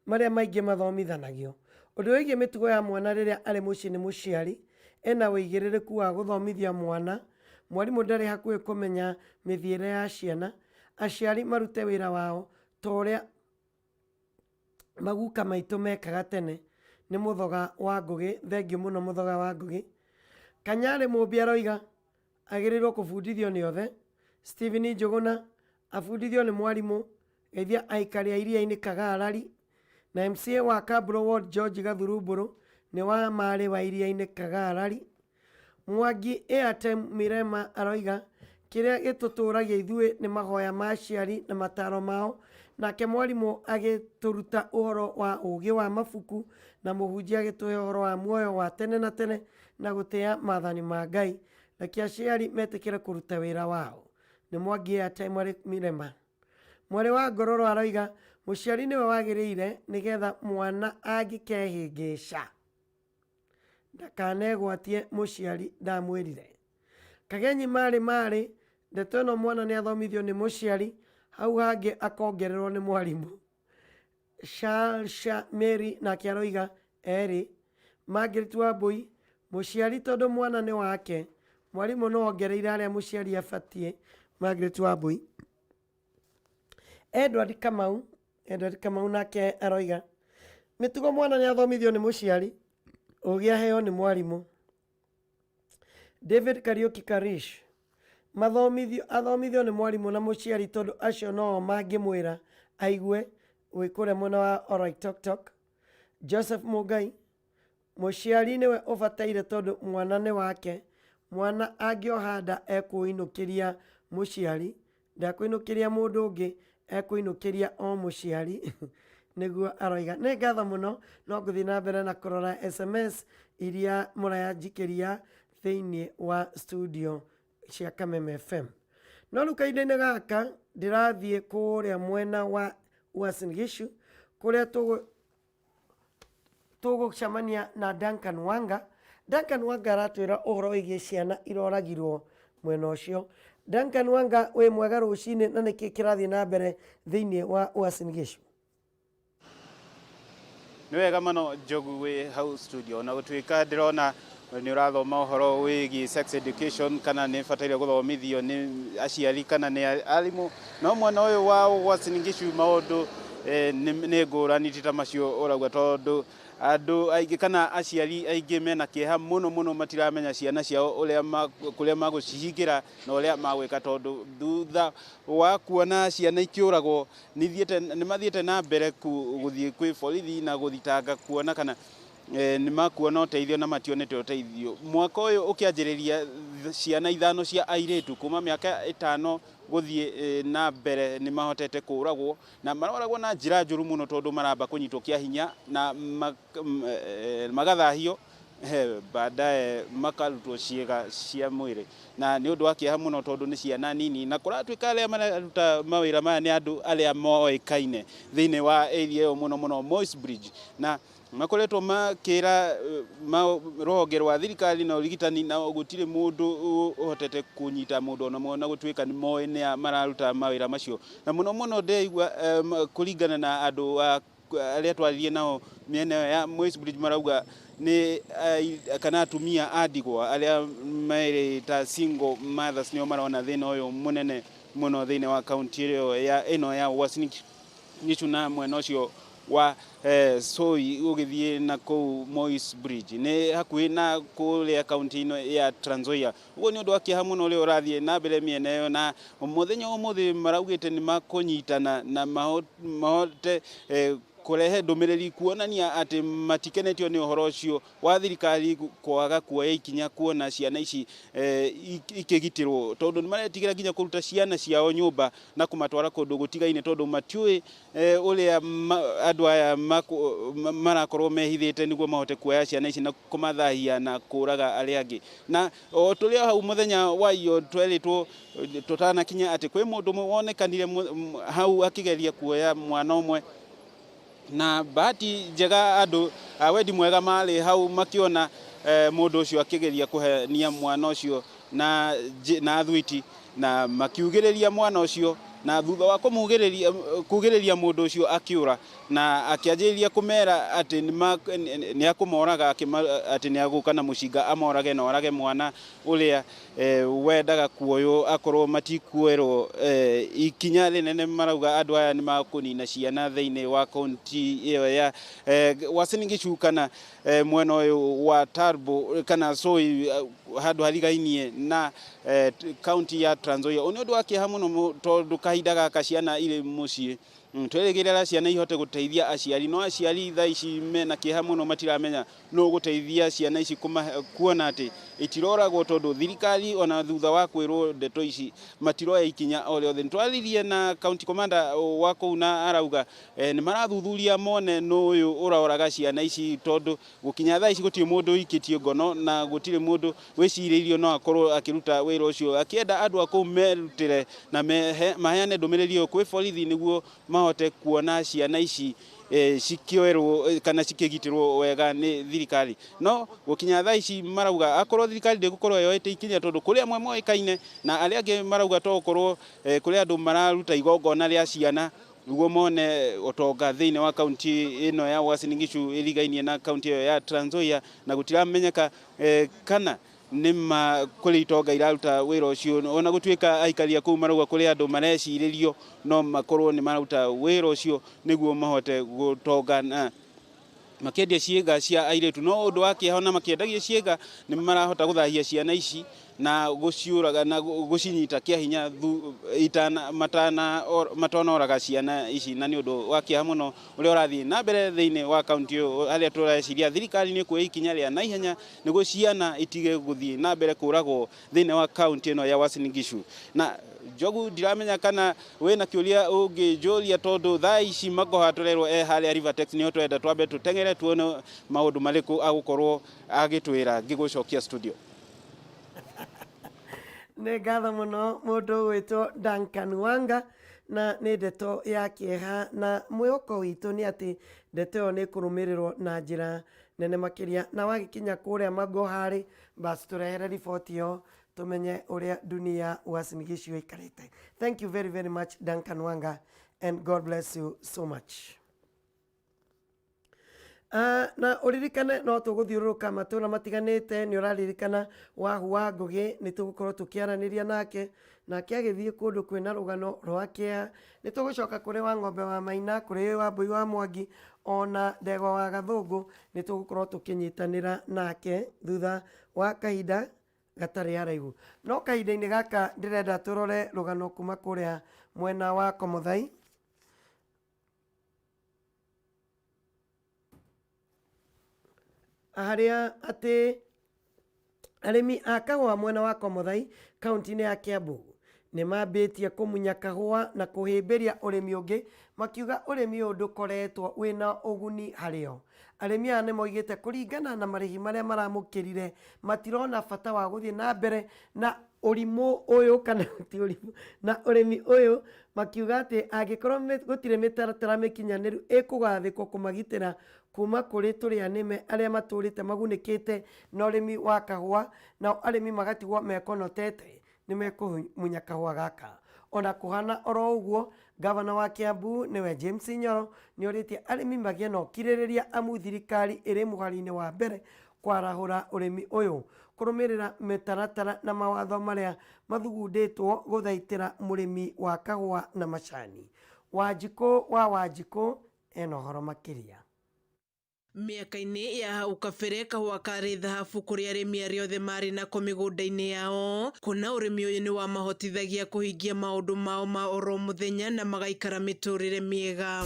Marĩa maingĩ mathomithanagio. Ũndũ wĩgiĩ mĩtugo ya mwana rĩrĩa arĩ mũciĩ nĩ mũciari ena ũigĩrĩrĩku wa gũthomithia mwana, mwarimũ ndarĩ hakuhĩ kũmenya mĩthiĩre ya ciana, aciari marute wĩra wao ta ũrĩa maguka maitũ mekaga tene, nĩ Mũthoga wa Ngũgĩ, thengiũ mũno Mũthoga wa Ngũgĩ. Kanyarĩ Mũmbi aroiga agĩrĩirwo kũbundithio nĩ othe, Stephen Njũgũna abundithio nĩ mwarimũ, Geithia aikari a Iriainĩ Kagarari, na MCA wa Kabro Ward George Gathurumbũrũ nĩ wa marĩ wa Iriainĩ Kagarari. Mwangi Airtime Mirema aroiga kĩrĩa gĩtũtũragia ithuĩ nĩ mahoya ma aciari na mataro mao, nake mwarimũ agĩtũruta ũhoro wa ũgĩ wa mabuku na mũhunjia agĩtũhe ũhoro wa muoyo wa tene na tene na gũtĩa mathani ma Ngai. Reke aciari metĩkĩre kũruta wĩra wao. Nĩ Mwangi Airtime arĩ Mirema. Mwarĩ wa Ngororo aroiga mũciari nĩwe wagĩrĩire nĩgetha mwana angĩkehĩngĩca ndakanegwatie mũciari ndamwĩrire. Kagenyi marĩ marĩ, ndeto ĩno mwana nĩ athomithio nĩ mũciari, hau hangĩ akongererwo nĩ mwarimũ. Shalsha Mary nake aroiga erĩ, Margaret Wambui, mũciari tondũ mwana nĩ wake, mwarimũ no ongereire harĩa mũciari abatiĩ, Margaret Wambui. Edward Kamau, Edward Kamau nake aroiga mĩtugo mwana nĩ athomithio nĩ mũciari, ũgĩ aheo nĩ mwarimũ. David Kariuki Karish, mathomithio athomithio nĩ mwarimũ na mũciari tondũ acio no o mangĩmwĩra aigue wĩ kũrĩa mwena wa Oloitoktok. Joseph Mũngai, Mũciari nĩwe ũbataire tondũ mwana nĩ wake, mwana angĩoha nda ekũinũkĩria mũciari, ndekũinũkĩria mũndũ ũngĩ, ekũinũkĩria o mũciari, nĩguo aroiga. Nĩ ngatho mũno, no ngũthiĩ na mbere na kũrora SMS iria mũranjikĩria thĩinĩ wa studio cia Kameme FM. No rĩu kahinda-inĩ gaka ndĩrathiĩ kũrĩa mwena wa Uasin Gishu kũrĩa tũgũ tũgũcemania na Duncan Wanga. Duncan Wanga aratwĩra ũhoro wĩgiĩ ciana iroragirwo mwena ũcio. Duncan Wanga, wĩ mwega rũcinĩ na nĩkĩ kĩrathiĩ na mbere thĩinĩ wa Uasin Gishu? Nĩ wega mũno Njogu wĩ hau studio na gũtuĩka ndĩrona nĩ ũrathoma ũhoro wĩgiĩ sex education kana nĩ bataire gũthomithio nĩ aciari kana nĩ arimũ no mwena ũyũ wa Uasin Gishu maũndũ nĩ ngũrani ti ta macio ũrauga tondũ andũ aingĩ kana aciari aingĩ mena kĩeha mũno mũno matiramenya ciana ciao ũrĩa kũrĩa magũcihingĩra na ũrĩa magwĩka tondũ thutha wa kuona ciana ikĩũragwo nĩ mathiĩte na mbere gũthiĩ kwĩ borithi na gũthitanga kuona kana nĩ makuona ũteithio na mationete ũteithio. Mwaka ũyũ ũkĩanjĩrĩria ciana ithano cia airĩtu kuma mĩaka ĩtano gũthiĩ na mbere nĩ mahotete kũragwo na maroragwo na njĩra njũru mũno tondũ maramba kũnyitwo kĩa hinya na magathahio baadaye makarutwo ciĩga cia mwĩrĩ na nĩ ũndũ wa kĩeha mũno tondũ nĩ ciana nini na kũratuĩka arĩa mararuta mawĩra maya nĩ andũ arĩa moĩkaine thĩinĩ wa area ĩyo mũno mũno Moi's Bridge na makoretwo makĩra rũhonge rwa thirikari na ũrigitani na gũtirĩ mũndũ ũhotete kũnyita mũndũ ona ũmwe na gũtuĩka nĩ moĩ nĩa mararuta mawĩra macio na mũno mũno ndĩraigua kũringana na andũ arĩa twaririe nao mĩena ĩyo ya Moi's Bridge marauga nĩ kana atumia a ndigwa arĩa merĩta single mothers nĩo marona thĩna ũyũ mũnene mũno thĩinĩ wa kaunti ĩyo ya ĩno ya Uasin Gishu na mwena ũcio wa Soi ũgĩthiĩ na kũu Moi's Bridge nĩ hakuhĩ na kũrĩa kaunti ĩno ya Trans Nzoia. Ũguo nĩ ũndũ wa kĩeha mũno ũrĩa ũrathiĩ na mbere mĩena ĩyo na mũthenya wa ũmũthĩ maraugĩte nĩ makũnyitana na mahote kũrehe ndũmĩrĩri kuonania atĩ matikenetio nĩ ũhoro ũcio wa thirikari kwaga kuoya ikinya kuona ciana ici ikĩgitĩrwo tondũ nĩ maretigĩra nginya kũruta ciana ciao nyũmba na kũmatwara kũndũ gũtigaine tondũ matiũĩ ũrĩa andũ aya marakorwo mehithĩte nĩguo mahote kuoya ciana ici na kũmathahia na kũraga arĩa angĩ. Na o tũrĩ o hau mũthenya wa iyo twerĩtwo tũtanakinya atĩ kwĩ mũndũ ũmwe wonekanire hau akĩgeria kuoya mwana ũmwe na bahati njega andũ a wendi mwega marĩ hau makĩona mũndũ ũcio akĩgeria kũhenia mwana ũcio na thwiti na makiugĩrĩria mwana ũcio Na thutha wa kũmugĩrĩria kugĩrĩria mũndũ ũcio akĩũra na akĩanjĩrĩria kũmera atĩ nĩ akũmoraga, atĩ nĩ agũka na mũcinga amorage na orage mwana ũrĩa wendaga kuoywo akorwo matikuoerwo ikinya rĩnene. Marauga andũ aya nĩ makũnina ciana thĩinĩ wa kaunti ĩyo ya Uasin Gishu kana mwena ũyũ wa Turbo kana Soi, handũ harigainie na kaunti ya Trans Nzoia. Nĩ ũndũ wa kĩeha mũno tondũ kahinda gaka ciana irĩ mũciĩ, twĩrĩgĩrĩra ciana ihote gũteithia aciari, no aciari thaa ici mena kĩeha mũno, matiramenya nũ gũteithia ciana ici kuona atĩ itiroragwo, tondũ thirikari ona thutha wa kwĩrwo ndeto ici matiroya ikinya o rĩothe. Nĩtwaririe na county commander wa kũu na arauga nĩ marathuthuria mone nũ ũyũ ũroraga ciana ici, tondũ gũkinya thaa ici gũtirĩ mũndũ ũikĩtie ngono na gũtirĩ mũndũ wĩcirĩirio no akorwo akĩruta wĩra ũcio. Akĩenda andũ a kũu merutĩre na maheane ndũmĩrĩri ĩyo kwĩ borithi nĩguo mahote kuona ciana ici cikĩoerwo kana cikĩgitĩrwo wega nĩ thirikari. No gũkinya thaa ici marauga akorwo thirikari ndĩgũkorwo yoete ikinya, tondũ kũrĩ amwe moĩkaine na arĩa angĩ marauga to gũkorwo kũrĩ andũ mararuta igongona rĩa ciana nĩguo mone ũtonga thĩinĩ wa kaunti ĩno ya Uasin Gishu ĩrigainie na kaunti ĩyo ya Trans Nzoia, na gũtiramenyeka kana nĩma kũrĩ itonga iraruta wĩra ũcio, ona gũtuĩka aikari a kũu marauga kũrĩ andũ marecirĩrio no makorwo nĩ maruta wĩra ũcio nĩguo mahote gũtonga na makĩendia ciĩga cia airĩtu. No ũndũ wa kĩeha, ona makĩendagia ciĩga nĩ marahota gũthahia ciana ici na gũciũraga na gũcinyita kĩa hinya itana matana matanoraga ciana ici, na nĩ ũndũ wa kĩeha mũno ũrĩa ũrathiĩ na mbere thĩinĩ wa kaunti ĩyo, harĩa tũreciria thirikari nĩ kuoya ikinya rĩa naihenya nĩguo ciana itige gũthiĩ na mbere kũragwo thĩinĩ wa kaunti ĩno ya Uasin Gishu. Na Njogu, ndiramenya kana wĩna kĩũria ũngĩnjũria, tondũ thaa ici Magoha tũrerwo e harĩa Rivertex, nĩho twenda twambe tũteng'ere tuone maũndũ marĩkũ agũkorwo agĩtwĩra ngĩgũcokia studio. Nĩ ngatho mũno mũndũ ũgwĩtwo Duncan Wanga, na nĩ ndeto ya kĩeha, na mwĩhoko witũ nĩ atĩ ndeto ĩyo nĩ ĩkũrũmĩrĩrwo na njĩra nene makĩria. Na wagĩkinya kũrĩa Magoha-rĩ, basi tũrehere riboti ĩyo tũmenye ũrĩa dunia Uasin Gishu ĩikarĩte. Thank you very very much, Duncan Wanga, and God bless you so much. Na ũririkane no tũgũthiũrũrũka matũra matiganĩte. Nĩ ũraririkana Wahu wa Ngũgĩ, nĩ tũgũkorwo tũkĩaranĩria nake, nake agĩthiĩ kũndũ kwĩna rũgano rwa kĩeha. Nĩ tũgũcoka kũrĩ wa Ng'ombe wa Maina, kũrĩ wa Mbũi wa Mwangi, ona Ndegwa wa Gathũngũ. Nĩ tũgũkorwo tũkĩnyitanĩra nake thutha wa kahinda gatarĩ haraihu, no kahinda-inĩ gaka ndĩrenda tũrore rũgano kuma kũrĩa mwena wa Komothai, harĩa atĩ arĩmi a kahũa mwena wa Komothai kaunti-inĩ ya Kiambu nĩ mambĩtie kũmunya kahũa na kũhĩmbĩria ũrĩmi ũngĩ, makiuga ũrĩmi ũyũ ndũkoretwo wĩna ũguni harĩo. Arĩmi aya nĩ moigĩte kũringana na marĩhi marĩa maramũkĩrire, matirona bata wa gũthiĩ na mbere na ũrimũ ũyũ, kana ti ũrimũ, na ũrĩmi ũyũ, makiuga atĩ angĩkorwo gũtirĩ mĩtaratara mĩkinyanĩru ĩkũgathĩkwo kũmagitĩra kuma kũrĩ tũrĩa nĩme arĩa matũrĩte magunĩkĩte na ũrĩmi wa kahũa, nao arĩmi magatigwo mekonotete, nĩ mekũmunya kahũa gaka. Ona kũhana oro ũguo, gavana wa Kiambu nĩwe James Nyoro nĩ orĩtie arĩmi magĩe na ũkirĩrĩria, amu thirikari ĩrĩ mũhari-inĩ wa mbere kwarahũra ũrĩmi ũyũ kũrũmĩrĩra mĩtaratara na mawatho marĩa mathugundĩtwo gũthaitĩra mũrĩmi wa kahũa na macani. Wanjikũ wa Wanjikũ ena ũhoro makĩria. Mĩaka-inĩ ya hau kabere, kahũa karĩ thahabu kũrĩ arĩmi arĩa othe marĩ nako mĩgũnda-inĩ yao, kuona ũrĩmi ũyũ nĩ wamahotithagia kũhingia maũndũ mao ma oro mũthenya na magaikara mĩtũrĩre mĩega.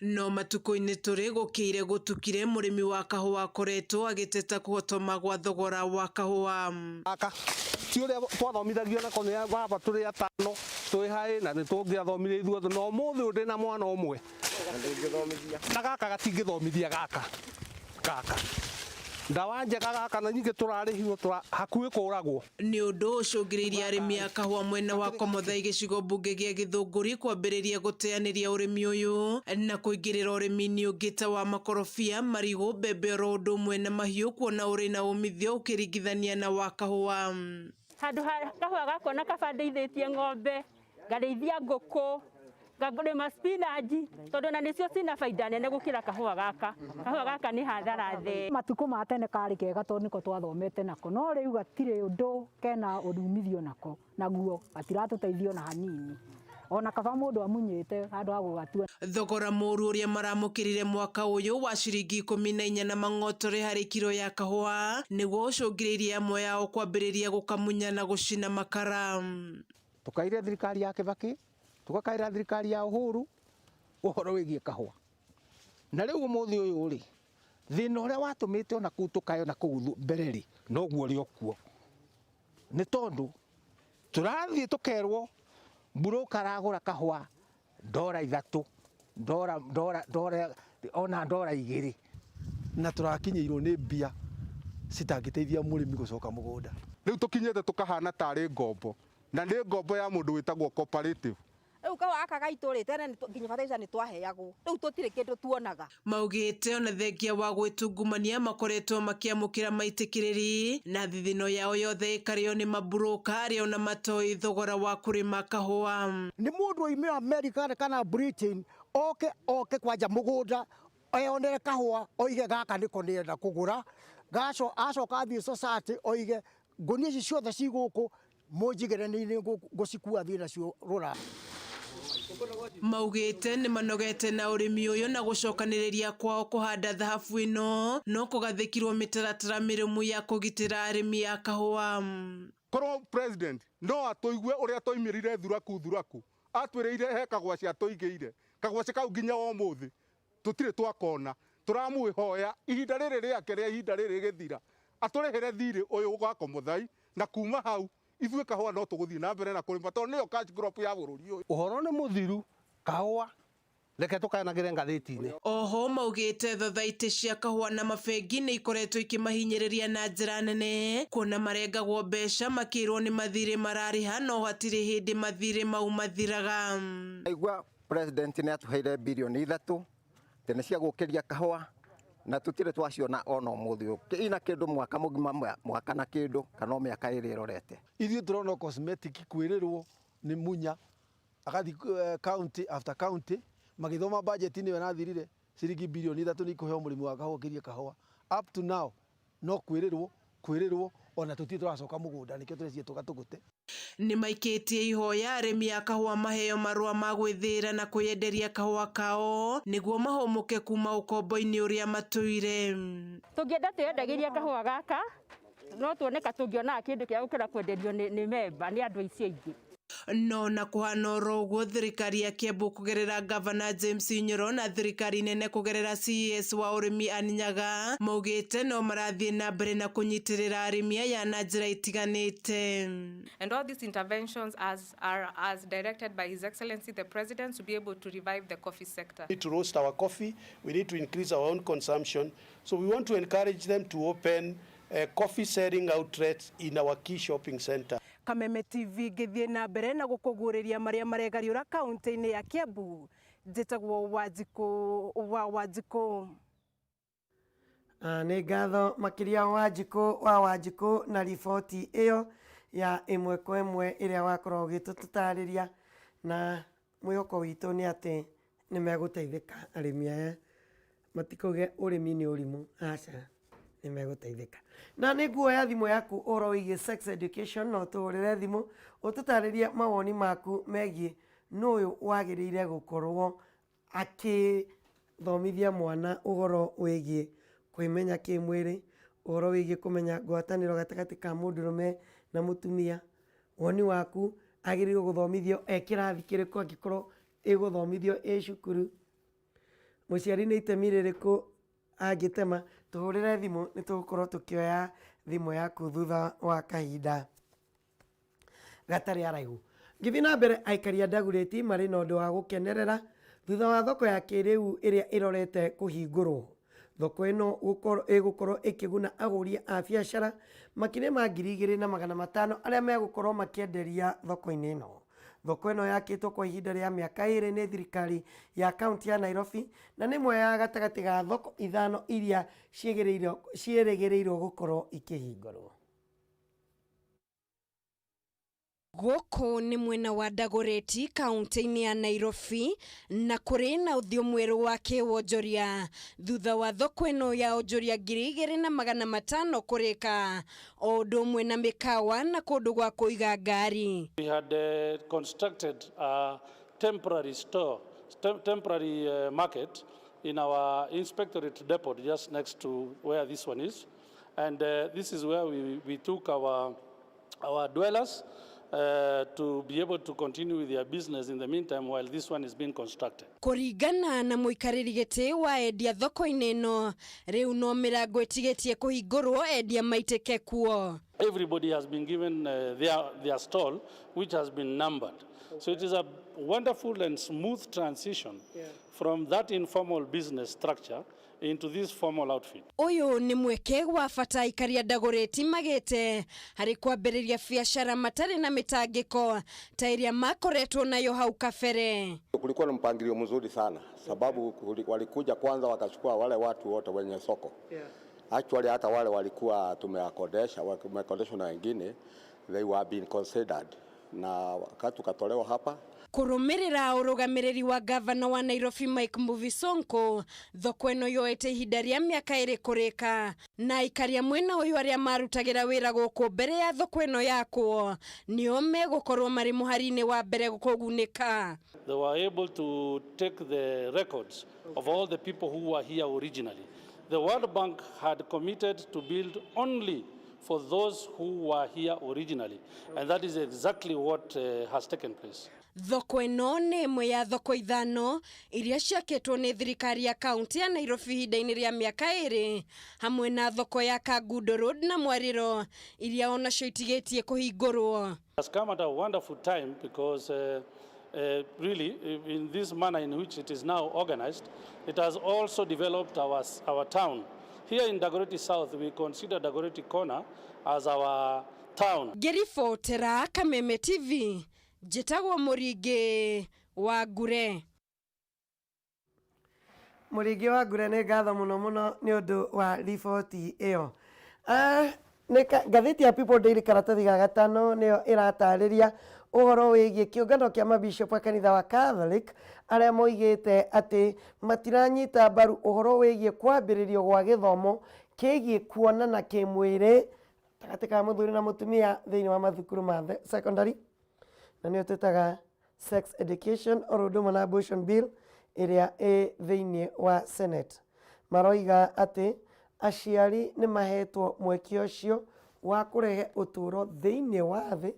No matukũ-inĩ tũrĩ, gũkĩire gũtukire, mũrĩmi wa kahũa akoretwo agĩteta kũhotoma gwa thogora wa kahũa. Gaka ti ũrĩa twathomithagio nako nĩ baba tũrĩ atano twĩ haĩ, na nĩ tũngĩathomire ithuothe, no ũmũthĩ ũyũ ndĩna mwana ũmwe na gaka gatingĩthomithia. Gaka ndawa njega gaka, na ningĩ tũrarĩhirwo hakuhĩ kũragwo. Nĩ ũndũ ũcũngĩrĩirie arĩmi a kahũa mwena wa Komothai, gĩcigo mbunge gĩa Gĩthũngũri, kwambĩrĩria gũteanĩria ũrĩmi ũyũ na kũingĩrĩra ũrĩmi-inĩ ũngĩ ta wa makorobia, marigũ, mbembe, oro ũndũ ũmwe na mahiũ, kuona ũrĩ na umithio ũkĩringithania na wa kahũa. Handũ ha kahũa gakwa na kaba ndĩithĩtie ng'ombe, ngarĩithia ngũkũ, ngarĩma spinach, tondũ na nĩcio cina baida nene gũkĩra kahũa gaka. Kahũa gaka nĩ hathara theri. Matukũ ma tene karĩ kega tondũ nĩko twathomete nako, no rĩu gatirĩ ũndũ kena umithio nako, naguo gatiratũteithia ona hanini. Ona kaba mũndũ amunyĩte handũ ha gũgatua. Thogora mũru ũrĩa maramũkĩrire mwaka ũyũ wa ciringi 14 na mang'otore harĩ kiro ya kahũa nĩguo ũcũngĩrĩirie amwe ao kwambĩrĩria gũkamunya na gũcina makara. Tũkaire thirikari ya Kibaki, tũgakaĩra thirikari ya Uhuru ũhoro wĩgiĩ kahũa. Na rĩu ũmũthĩ ũyũ rĩ, thĩna ũrĩa watũmĩte ona kũu tũkae ona kũu mbere rĩ, noguo ũrĩ o kuo. Nĩ tondũ tũrathiĩ tũkerwo broker aragũra kahũa ndora 3, ndora, ndora, ndora, ona ndora 2. Na tũrakinyĩirwo nĩ mbia citangĩteithia mũrĩmi gũcoka mũgũnda. Rĩu tũkinyĩte tũkahana tarĩ ngombo, na nĩ ngombo ya mũndũ wĩtagwo cooperative. Rĩu kahũa gaka gaitũ rĩ, tene nginya fertilizer nĩ twaheagwo, rĩu tũtirĩ kĩndũ tuonaga. Maugĩte ona thengia wa gwĩtungumania makoretwo makĩamũkĩra maitĩkĩrĩri na thithino yao yothe ĩkarĩo nĩ maburũka arĩa ona matoĩ thogora wa kũrĩma kahũa. Nĩ mũndũ oime America kana Britain oke oke kwanja mũgũnda eyonere kahũa oige gaka nĩko nĩenda kũgũra, acoka athiĩ society oige ngũnia ici ciothe ci gũkũ mũnjigĩre nĩ ngũcikua thiĩ nacio rũraya. Maugĩte nĩ manogete na ũrĩmi ũyũ na gũcokanĩrĩria kwao kũhanda thahabu ĩno no kũgathĩkirwo mĩtaratara mĩrũmu ya kũgitĩra arĩmi a kahũa. Korwo president no atũigue ũrĩa twaimĩrire thuraku thuraku, atwĩrĩire he kagwaci atũigĩire, kagwaci kau nginya ũmũthĩ tũtirĩ twakona. Tũramwĩhoya ihinda rĩrĩ rĩake rĩa ihinda rĩrĩ rĩgĩthira atũrĩhĩre thirĩ ũyũ gwa Komuthai, na kuma hau ithuĩ kahũa no tũgũthiĩ na mbere na kũrĩma tondũ nĩyo cash crop ya bũrũri ũyũ. Ũhoro nĩ mũthiru, kahũa reke tũkayanagĩre ngathĩti-inĩ. Oho maugĩte thothaitĩ cia kahũa na mabengi nĩ ikoretwo ikĩmahinyĩrĩria na njĩra nene kuona marengagwo mbeca makĩrwo nĩ mathirĩ mararĩha no hatirĩ hĩndĩ mathirĩ mau mathiraga. Aigua president nĩ atũheire birioni 3 tene cia gũkĩria kahũa na tũtirĩ twaciona ona ũmũthĩ ũyũ. Ina kĩndũ mwaka mũgima, mwaka na kĩndũ kana o mĩaka ĩrĩ ĩrorete. Ithuĩ tũrona cosmetic kwĩrĩrwo nĩ Munya agathiĩ county after county magĩthoma budget nĩyo ĩrathirire ciringi birioni 3 nĩ ikũheo mũrĩmi wa kahũa ũkĩrie kahũa. Up to now no kwĩrĩrwo, kwĩrĩrwo ona tũtirĩ tũracoka mũgũnda nĩkĩo tũreciria tũgatũgũte. Nĩ maikĩtie ihoya arĩmi a kahũa maheo marũa ma gwĩthĩĩra na kwĩyenderia kahũa kao nĩguo mahũmũke kuma ũkombo-inĩ ũrĩa matũire. Tũngĩenda twĩyendagĩria kahũa gaka no tuone ka tũngĩonaga kĩndũ kĩa gũkĩra kwenderio nĩ memba nĩ andũ aici aingĩ. No na kũhana oro ũguo thirikari ya Kiambu kũgerera Gavana James Nyoro na thirikari nene kũgerera CES wa ũrĩmi Ann Nyaga maugĩte no marathiĩ na mbere na kũnyitĩrĩra arĩmi aya na njĩra itiganĩte. And all these interventions are as directed by His Excellency the President to be able to revive the coffee sector. We need to roast our coffee, we need to increase our own consumption. So we want to encourage them to open coffee selling outlets in our key shopping center. Kameme TV ngĩthiĩ na mbere na gũkũguũrĩria marĩa maregariũra kaunti-inĩ ya Kiambu. Njĩtagwo Wanjikũ wa Wanjikũ. Nĩ ngatho makĩria Wanjikũ wa Wanjikũ na riboti ĩyo ya ĩmwe kwa ĩmwe ĩrĩa wakorwo ũgĩtũtarĩria, na mwĩhoko witũ nĩ atĩ nĩ megũteithĩka arĩmi aya, matikauge ũrĩmi nĩ ũrimũ, aca, nĩ megũteithĩka. Na nĩ nguoya thimũ yaku ũhoro wĩgiĩ sex education, no ũtũhũrĩre thimũ ũtũtarĩrie mawoni maku megiĩ nũ ũyũ wagĩrĩire gũkorwo akĩthomithia mwana ũhoro wĩgiĩ kwĩmenya kĩmwĩrĩ, ũhoro wĩgiĩ kũmenya ngwatanĩro gatagatĩ ka mũndũrũme na mũtumia. Woni waku agĩrĩirwo gũthomithio e kĩrathi kĩrĩkũ angĩkorwo ĩgũthomithio ĩ cukuru, mũciari nĩ itemi rĩrĩkũ angĩtema. Tũhũrĩre thimũ, nĩ tũgũkorwo tũkĩoya thimũ yaku thutha wa kahinda gatarĩ araihu. Ngĩthiĩ na mbere, aikari a Dagoretti marĩ na ũndũ wa gũkenerera thutha wa thoko ya kĩrĩu ĩrĩa ĩrorete kũhingũrwo. Thoko ĩno ĩgũkorwo ĩkĩguna agũri a biacara makĩria ma 2500 arĩa megũkorwo makĩenderia thoko-inĩ ĩno. Thoko ĩno yakĩtwo kwa ihinda rĩa mĩaka 2 nĩ thirikari ya kaunti ya Nairobi na nĩ ĩmwe ya gatagatĩ ga thoko 5 iria ciĩrĩgĩrĩirwo gũkorwo ikĩhingũrwo. Gũkũ nĩ mwena wa Dagoretti kaunti-inĩ ya Nairobi na kũrĩ na ũthiũ mwerũ wa kĩwonjoria thutha wa thoko ĩno ya onjoria 2500 kũrĩka o ũndũ ũmwe na mĩkawa na kũndũ gwa kũiga ngari. We had constructed a temporary store, temporary market in our inspectorate depot just next to where this one is. And this is where we took our dwellers to be able to continue with their business in the meantime while this one is being constructed. Kũringana na mũikarĩri gĩtĩ wa endia thoko-inĩ ĩno, rĩu no mĩrango ĩtigĩtie kũhingũrwo endia maitĩke kuo. Everybody has been given their stall, which has been numbered. So it is a wonderful and smooth transition from that informal business structure into this formal outfit. Ũyũ nĩ mweke wa bata aikari a Dagoretti magĩte harĩ kwambĩrĩria biacara matarĩ na mĩtangĩko ta ĩrĩa makoretwo nayo hau kabere. Kulikuwa na mpangilio mzuri sana sababu walikuja kwanza wakachukua wale watu wote wenye soko. Actually hata wale walikuwa tumewakodesha, wamekodeshwa na wengine, they were being considered, na wakati tukatolewa hapa. Kũrũmĩrĩra ũrũgamĩrĩri wa gavana wa Nairobi Mike Mbuvi Sonko, thoko ĩno yoete ihinda rĩa mĩaka 2 kũrĩka na aikari a mwena ũyũ arĩa marutagĩra wĩra gũkũ mbere ya thoko ĩno yakwo nĩo megũkorwo marĩ mũhari-inĩ wa mbere kũgunĩka. They were able to take the records of all the people who were here originally. The World Bank had committed to build only for those who were here originally, and that is exactly what has taken place. Thoko ĩno nĩ ĩmwe ya thoko 5 iria ciakĩtwo nĩ thirikari ya kaunti ya Nairobi ihinda-inĩ rĩa mĩaka 2, hamwe na thoko ya Kangundo Road na Mwarĩro iria onacio itigĩtie kũhingũrwo. Has come at a wonderful time because really in this manner in which it is now organized, it has also developed our town. Here in Dagoretti South, we consider Dagoretti Corner as our town. Ngĩribotera Kameme TV, njĩtagwo Mũringĩ wa Ngure. Mũringĩ wa Ngure, nĩ ngatho mũno mũno nĩ ũndũ wa riboti ĩyo. Nĩ ngathĩti ya People Daily karatathi ga gatano nĩyo ĩratarĩria ũhoro wĩgiĩ kĩũngano kĩa mabishop a kanitha wa Catholic arĩa moigĩte atĩ matiranyita mbaru ũhoro wĩgiĩ kwambĩrĩrio gwa gĩthomo kĩgiĩ kuonana kĩmwĩrĩ gatagatĩ ka mũthuri na mũtumia thĩinĩ wa mathukuru ma secondary, na nĩyo twĩtaga sex education, oro ũndũ ũmwe na abortion bill ĩrĩa ĩ thĩinĩ wa Senate. Maroiga atĩ aciari nĩ mahetwo mweke ũcio wa kũrehe ũtũũro thĩinĩ wa thĩ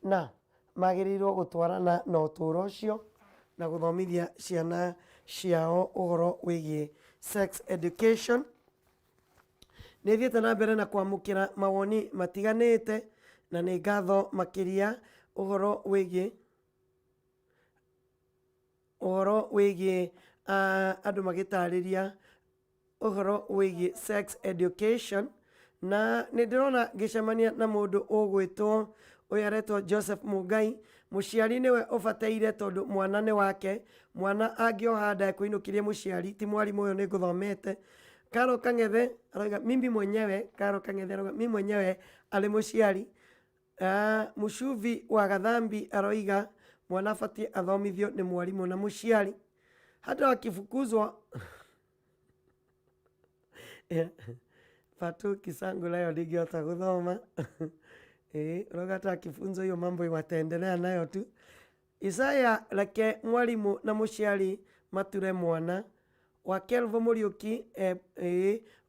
na magĩrĩirwo gũtwarana na ũtũũro ũcio na gũthomithia ciana ciao ũhoro wĩgiĩ sex education. Nĩ thiĩte na mbere na kwamũkĩra mawoni matiganĩte na nĩ ngatho makĩria ũhoro wĩgiĩ andũ magĩtarĩria ũhoro wĩgiĩ sex education, na nĩ ndĩrona ngĩcemania na mũndũ ũgwĩtwo ũyũ aretwo Joseph Mungai. Mũciari nĩwe ũbataire tondũ mwana nĩ wake, mwana angĩoha nda ekũinũkĩria mũciari ti mwarimũ. Ũyũ nĩ ngũthomete. Karo Kang'ethe arauga mimi mwenyewe, Karo Kang'ethe arauga mimi mwenyewe arĩ mũciari. Mũcubi wa Gathambi aroiga mwana abatiĩ athomithio nĩ mwarimũ na mũciari hata wakifukuzwa. Patu Kisangu nayo ndingĩhota gũthoma. Ũrauga hata akifunzwa hiyo mambo wataendelea nayo tu. Isaya, reke mwarimũ na mũciari mature mwana wa Kelvo Mũriũki.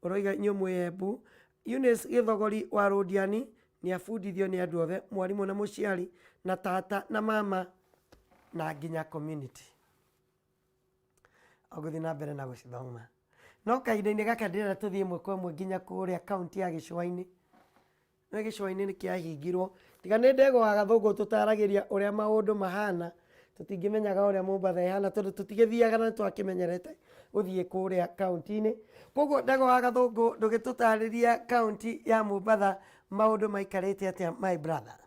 Ũroiga inyuĩ mwĩ Embu. Eunice Gĩthogori wa Rũndiani, nĩ abundithio nĩ andũ othe, mwarimũ na mũciari na tata na mama na nginya community. Ũgũthiĩ na mbere na gũcithoma, no kahinda-inĩ gaka ndĩrenda tũthiĩ ĩmwe kwa ĩmwe nginya kũrĩa kaunti ya gĩcũa-inĩ. No gĩcũa-inĩ nĩ kĩahingirwo, tiga nĩ ndegwa wa Gathũngũ tũtaragĩria ũrĩa maũndũ mahana, tũtingĩmenyaga ũrĩa Mombatha ĩhana tondũ tũtigĩthiaga na twakĩmenyerete gũthiĩ kũrĩa kaunti-inĩ. Koguo ndegwa wa Gathũngũ, ndũgĩtũtarĩria kaunti ya Mombatha maũndũ maikarĩte atĩa, my brother?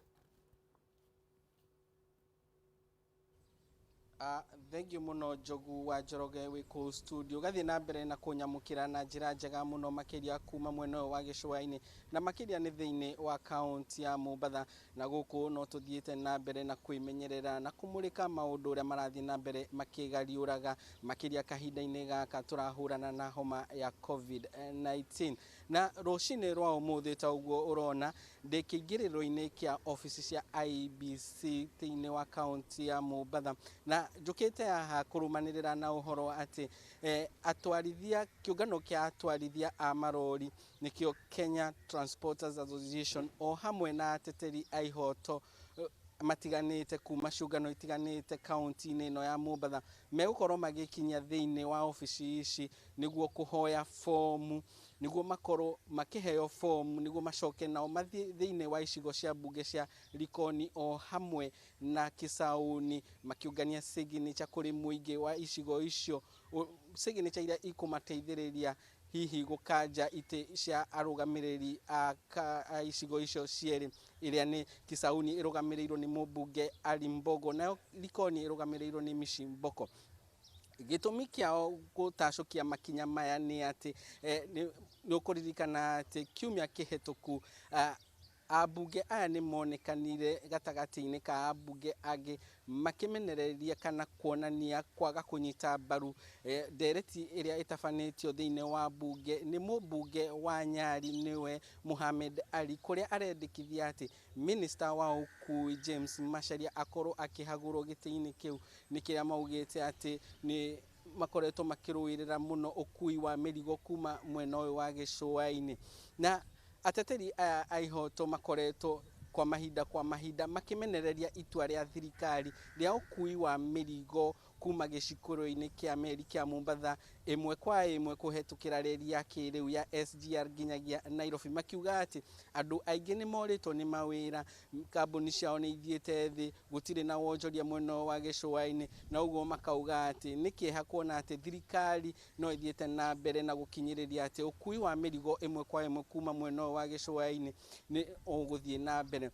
Thengiũ mũno Njogu wa Njoroge wĩ kũu studio. Ũgathiĩ na mbere na kũnyamũkĩra na njĩra njega mũno makĩria kuma mwena ũyũ wa gĩcũa-inĩ na makĩria nĩ thĩinĩ wa kaũntĩ ya Mombatha. Na gũkũ no tũthiĩte na mbere na kwĩmenyerera na kũmũrĩka maũndũ ũrĩa marathiĩ na mbere makĩgariũraga makĩria kahinda-inĩ gaka tũrahũrana na homa ya COVID-19. Na rũcinĩ rwa ũmũthĩ ta ũguo ũrona ndĩ kĩingĩrĩro-inĩ kĩa obici cia IEBC thĩinĩ wa kaũntĩ ya Mombatha, na njũkĩte haha kũrũmanĩrĩra na ũhoro atĩ atwarithia, kĩũngano kĩa atwarithia a marori nĩkĩo Kenya Transporters Association o hamwe na ateteri a ihoto matiganĩte kuma ciũngano itiganĩte kaũntĩ-inĩ ĩno ya Mombatha megũkorwo magĩkinya thĩinĩ wa obici ici nĩguo kũhoya fomu, nĩguo makorwo makĩheo fomu nĩguo macoke nao mathiĩ thĩinĩ wa icigo cia mbunge cia Likoni o hamwe na Kisauni makĩũngania signature kũrĩ mũingĩ wa icigo icio, signature iria ikũmateithĩrĩria hihi gũkanja itĩ cia arũgamĩrĩri a icigo icio cierĩ, ĩrĩa nĩ Kisauni ĩrũgamĩrĩirwo nĩ mũmbunge Ali Mbogo, nayo Likoni ĩrũgamĩrĩirwo nĩ Mishi Mboko. Gĩtũmi kĩao gũtacũkia makinya maya nĩ atĩ nĩ ũkũririkana atĩ kiumia kĩhĩtũku ambunge aya nĩ monekanire gatagatĩ-inĩ ka ambunge angĩ makĩmenereria kana kuonania kwaga kũnyita mbaru ndereti ĩrĩa ĩtabanĩtio thĩinĩ wa mbunge nĩ mũmbunge wa Nyali nĩwe Mohamed Ali, kũrĩa arendekithia atĩ minister wa ũkui James Macharia akorwo akĩhagũrwo gĩtĩ-inĩ kĩu, nĩ kĩrĩa maugĩte atĩ nĩ makoretwo makĩrũĩrĩra mũno ũkui wa mĩrigo kuma mwena ũyũ wa gĩcũa-inĩ. Na ateteri aya a ihoto makoretwo kwa mahinda kwa mahinda makĩmenereria itua rĩa thirikari rĩa ũkui wa mĩrigo kuma gĩcukĩro-inĩ kĩa meri kĩa Mombatha ĩmwe kwa ĩmwe kũhetũkĩra reri ya kĩrĩu ya SGR nginyagia Nairobi, makiuga atĩ andũ aingĩ nĩ morĩtwo nĩ mawĩra, kambuni ciao nĩ ithiĩte thĩ, gũtirĩ na wonjoria mwena wa gĩcũa-inĩ, na ũguo makauga atĩ nĩ kĩeha kuona atĩ thirikari no ĩthiĩte na mbere na gũkinyĩrĩria atĩ ũkui wa mĩrigo ĩmwe kwa ĩmwe kuma mwena ũyũ wa gĩcũa-inĩ nĩ ũgũthiĩ na mbere.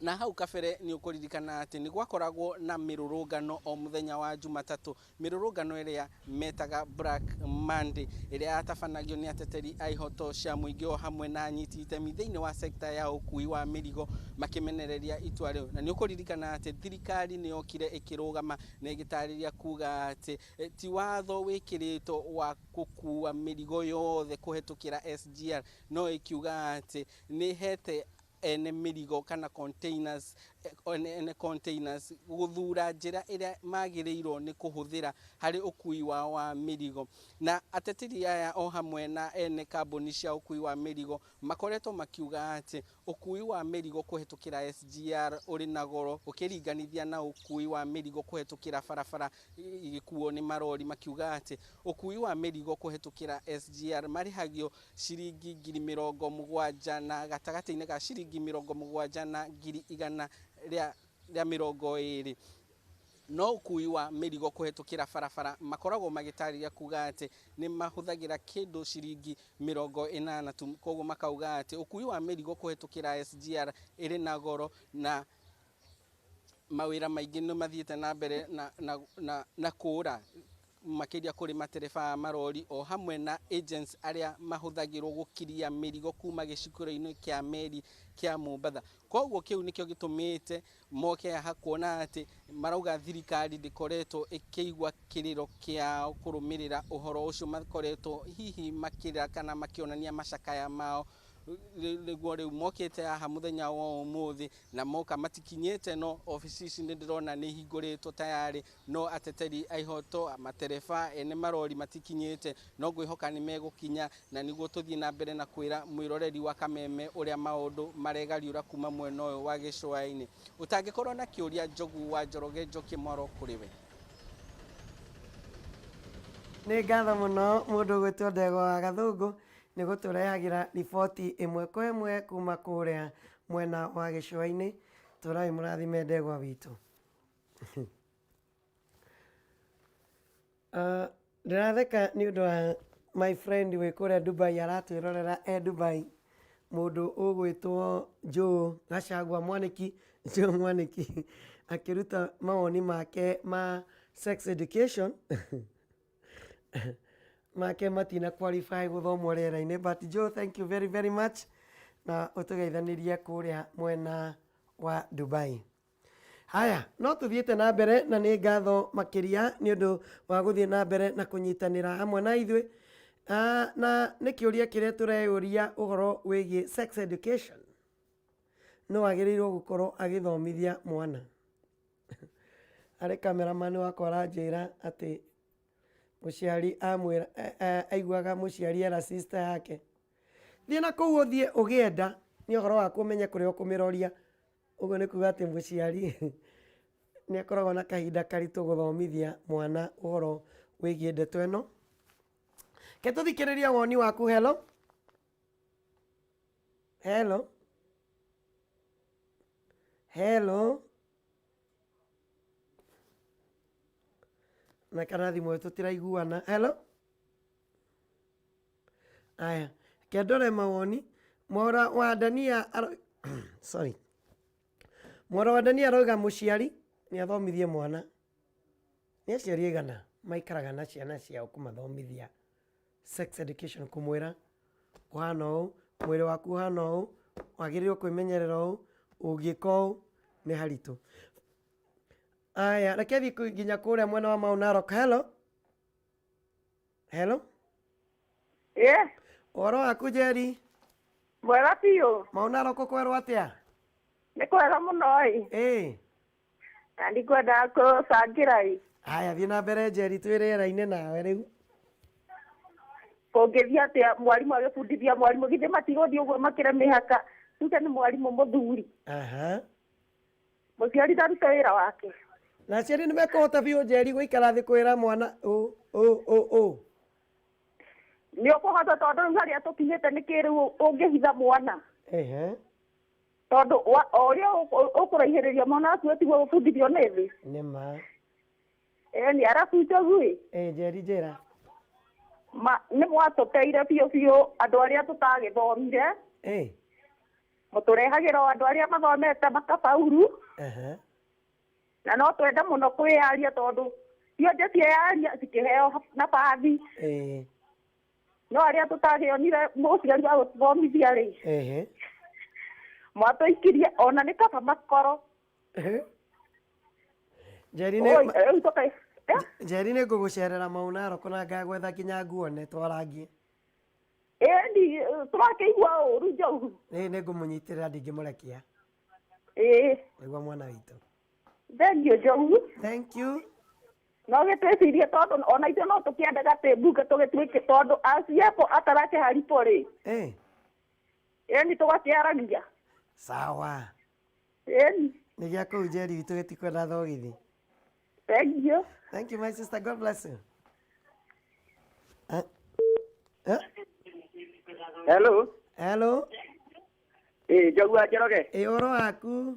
Na hau kabere nĩ ũkũririkana atĩ nĩ gwakoragwo na mĩrũrũngano o mũthenya wa Jumatatũ, mĩrũrũngano ĩrĩa metaga Black Monday, ĩrĩa yatabanagio nĩ ateteri a ihoto cia mũingĩ o hamwe na anyiti itemi thĩinĩ wa sekta ya ũkui wa mĩrigo makĩmenereria itua rĩu. Na nĩ ũkũririkana atĩ thirikari nĩ yokire ĩkĩrũgama na ĩgĩtarĩria kuga atĩ ti watho wĩkĩrĩtwo wa gũkua mĩrigo yothe kũhetũkĩra SGR, no ĩkiuga atĩ nĩ ĩhete ene mĩrigo kana containers, ene containers gũthura njĩra ĩrĩa magĩrĩirwo nĩ kũhũthĩra harĩ ũkui wao wa mĩrigo. Na ateteri aya o hamwe na ene kambuni cia ũkui wa mĩrigo makoretwo makiuga atĩ ũkui wa mĩrigo kũhetũkĩra SGR ũrĩ na goro ũkĩringanithia na ũkui wa mĩrigo kũhetũkĩra barabara igĩkuo nĩ marori, makiuga atĩ ũkui wa mĩrigo kũhetũkĩra SGR marĩhagio ciringi ngiri mĩrongo mũgwanja na gatagatĩ-inĩ ka ciringi mĩrongo mũgwanja na ngiri igana rĩa mĩrongo ĩrĩ. No ũkui wa mĩrigo kũhetũkĩra barabara makoragwo magĩtarĩria kuga atĩ nĩ mahũthagĩra kĩndũ ciringi mĩrongo ĩnana tu, koguo makauga atĩ ũkui wa mĩrigo kũhetũkĩra SGR ĩrĩ na goro na mawĩra maingĩ nĩ mathiĩte na mbere na kũũra makĩria kũrĩ matereba a marori o hamwe na agents arĩa mahũthagĩrwo gũkiria mĩrigo kuma gĩcukĩro-inĩ kĩa meri kĩa Mombatha. Koguo kĩu nĩkĩo gĩtũmĩte moke haha kuona atĩ marauga thirikari ndĩkoretwo ĩkĩigua kĩrĩro kĩao kũrũmĩrĩra ũhoro ũcio, makoretwo hihi makĩrĩra kana makĩonania macakaya mao nĩguo rĩu mokĩte haha mũthenya wa ũmũthĩ na moka matikinyĩte, no obici ici nĩ ndĩrona nĩ ihingũrĩtwo tayarĩ, no ateteri a ihoto, matereba, ene marori matikinyĩte, no ngwĩhoka nĩ megũkinya na nĩguo tũthiĩ na mbere na kwĩra mwĩroreri wa Kameme ũrĩa maũndũ maregariũra kuma mwena ũyũ wa gĩcũa-inĩ. Ũtangĩkorwo na kĩũria, Njogu wa Njoroge Njoki Mwaro kũrĩ we. Nĩ ngatho mũno mũndũ ũgwĩtwo Ndegwa wa Gathũngũ nĩ gũtũrehagĩra riboti ĩmwe kwa ĩmwe kuma kũrĩa mwena wa gĩcũa-inĩ. Tũrai mũrathime Ndegwa witũ. Ndĩratheka nĩ ũndũ wa my friend wĩ kũrĩa Dubai aratwĩrorera e Dubai, mũndũ ũgwĩtwo Joe Gachagua Mwaniki, Joe Mwaniki akĩruta mawoni make ma Sex education make matina qualify gũthomwo rĩera-inĩ, but Joe, thank you very very much, na ũtũgeithanĩrie kũrĩa mwena wa Dubai. Haya, no tũthiĩte na mbere, na nĩ ngatho makĩria nĩ ũndũ wa gũthiĩ na mbere na kũnyitanĩra hamwe na ithuĩ. Na nĩ kĩũria kĩrĩa tũreyũria ũhoro wĩgiĩ sex education, no agĩrĩirwo gũkorwo agĩthomithia mwana. Arĩ cameraman wakwa aranjĩra atĩ mũciari amwĩra, aiguaga mũciari era sister yake, thiĩ na kũu ũthiĩ ũgĩenda, nĩ ũhoro waku ũmenye kũrĩa ũkũmĩroria. Ũguo nĩ kuga atĩ mũciari nĩ akoragwo na kahinda karitũ gũthomithia mwana ũhoro wĩgiĩ ndeto ĩno. Ke tũthikĩrĩrie woni waku. Hello, hello, hello. Na kana thimũ ĩyo tũtiraiguana. Hello. Aya, kendore mawoni. Mwaura wa Dania sorry, Mwaura wa Dania arauga mũciari nĩ athomithie mwana. Nĩ aciari aigana maikaraga na ciana ciao kũmathomithia sex education, kũmwĩra kũhana ũũ, mwĩrĩ waku ũhana ũũ, wagĩrĩirwo kwĩmenyerera ũũ, ũngĩka ũũ nĩ haritũ. Aya, reke thiĩ nginya kũrĩa mwena wa Mau Narok. Hello, hello. Ĩ. Ũhoro waku, Njeri? Mwega biũ. Mau Narok kwĩrwo atĩa? Nĩ kwega mũno ĩ. Na ndikwendaga kũcangĩra ĩ. Haya, thiĩ na mbere, Njeri, twĩ rĩera-inĩ nawe rĩu. Kũngĩthiĩ atĩa mwarimũ agĩbundithia mwarimũ? Githĩ matigũthiĩ ũguo makĩre mĩhaka, tuge nĩ mwarimũ mũthuri? Mũciari ndarute wĩra wake. Na aciari nĩ mekũhota biũ, Njeri, gũikara thĩ kwĩra mwana ũ ũ ũ ũ? Nĩ ũkũhota, tondũ rĩu harĩa tũkinyĩte nĩ kĩrĩu ũngĩhitha mwana. Tondũ o ũrĩa ũkũraihĩrĩria mwana waku, tiguo gũbundithio nĩ thĩ. Nĩ ma. Ĩni, arabu Njogu ĩ. Ĩ, Njeri, njĩra. Ma nĩ mwatũteire biũ biũ andũ arĩa tũtagĩthomire. Mũtũrehagĩra o andũ arĩa mathomete makabauru. Na no twende mũno kwĩyaria, tondũ cionje cieyaria cikĩheo nabathi. No arĩa tũtagĩonire mũciari wa gũtũthomithia rĩ, mwatũikirie ona nĩ kaba makoro. Njeri nĩ Oi, rĩu Njeri, nĩ ngũgũcerera Mau Narok na ngagwetha nginya nguone twarangie. Ĩni, tũrakĩigua ũru, Njogu. Nĩ ngũmũnyitĩrĩra, ndingĩmũrekia. Nĩguo mwana witũ. Thank you, Njogu. Thank you. No gĩtwĩcirie, tondũ ona ithuĩ no tũkĩendaga atĩ mbunge tũgĩtuĩke, tondũ aciepo atarakĩharipo rĩ. Ĩni, tũgakĩaragia. Sawa. Ĩni. Nĩ gĩa kũu, Njeri witũ, gĩtikwenda thogithi. Thank you. Thank you, my sister. God bless you. Eh? Hello. Hello. Ĩ, Njogu wa Njoroge. Ĩ, ũhoro waku?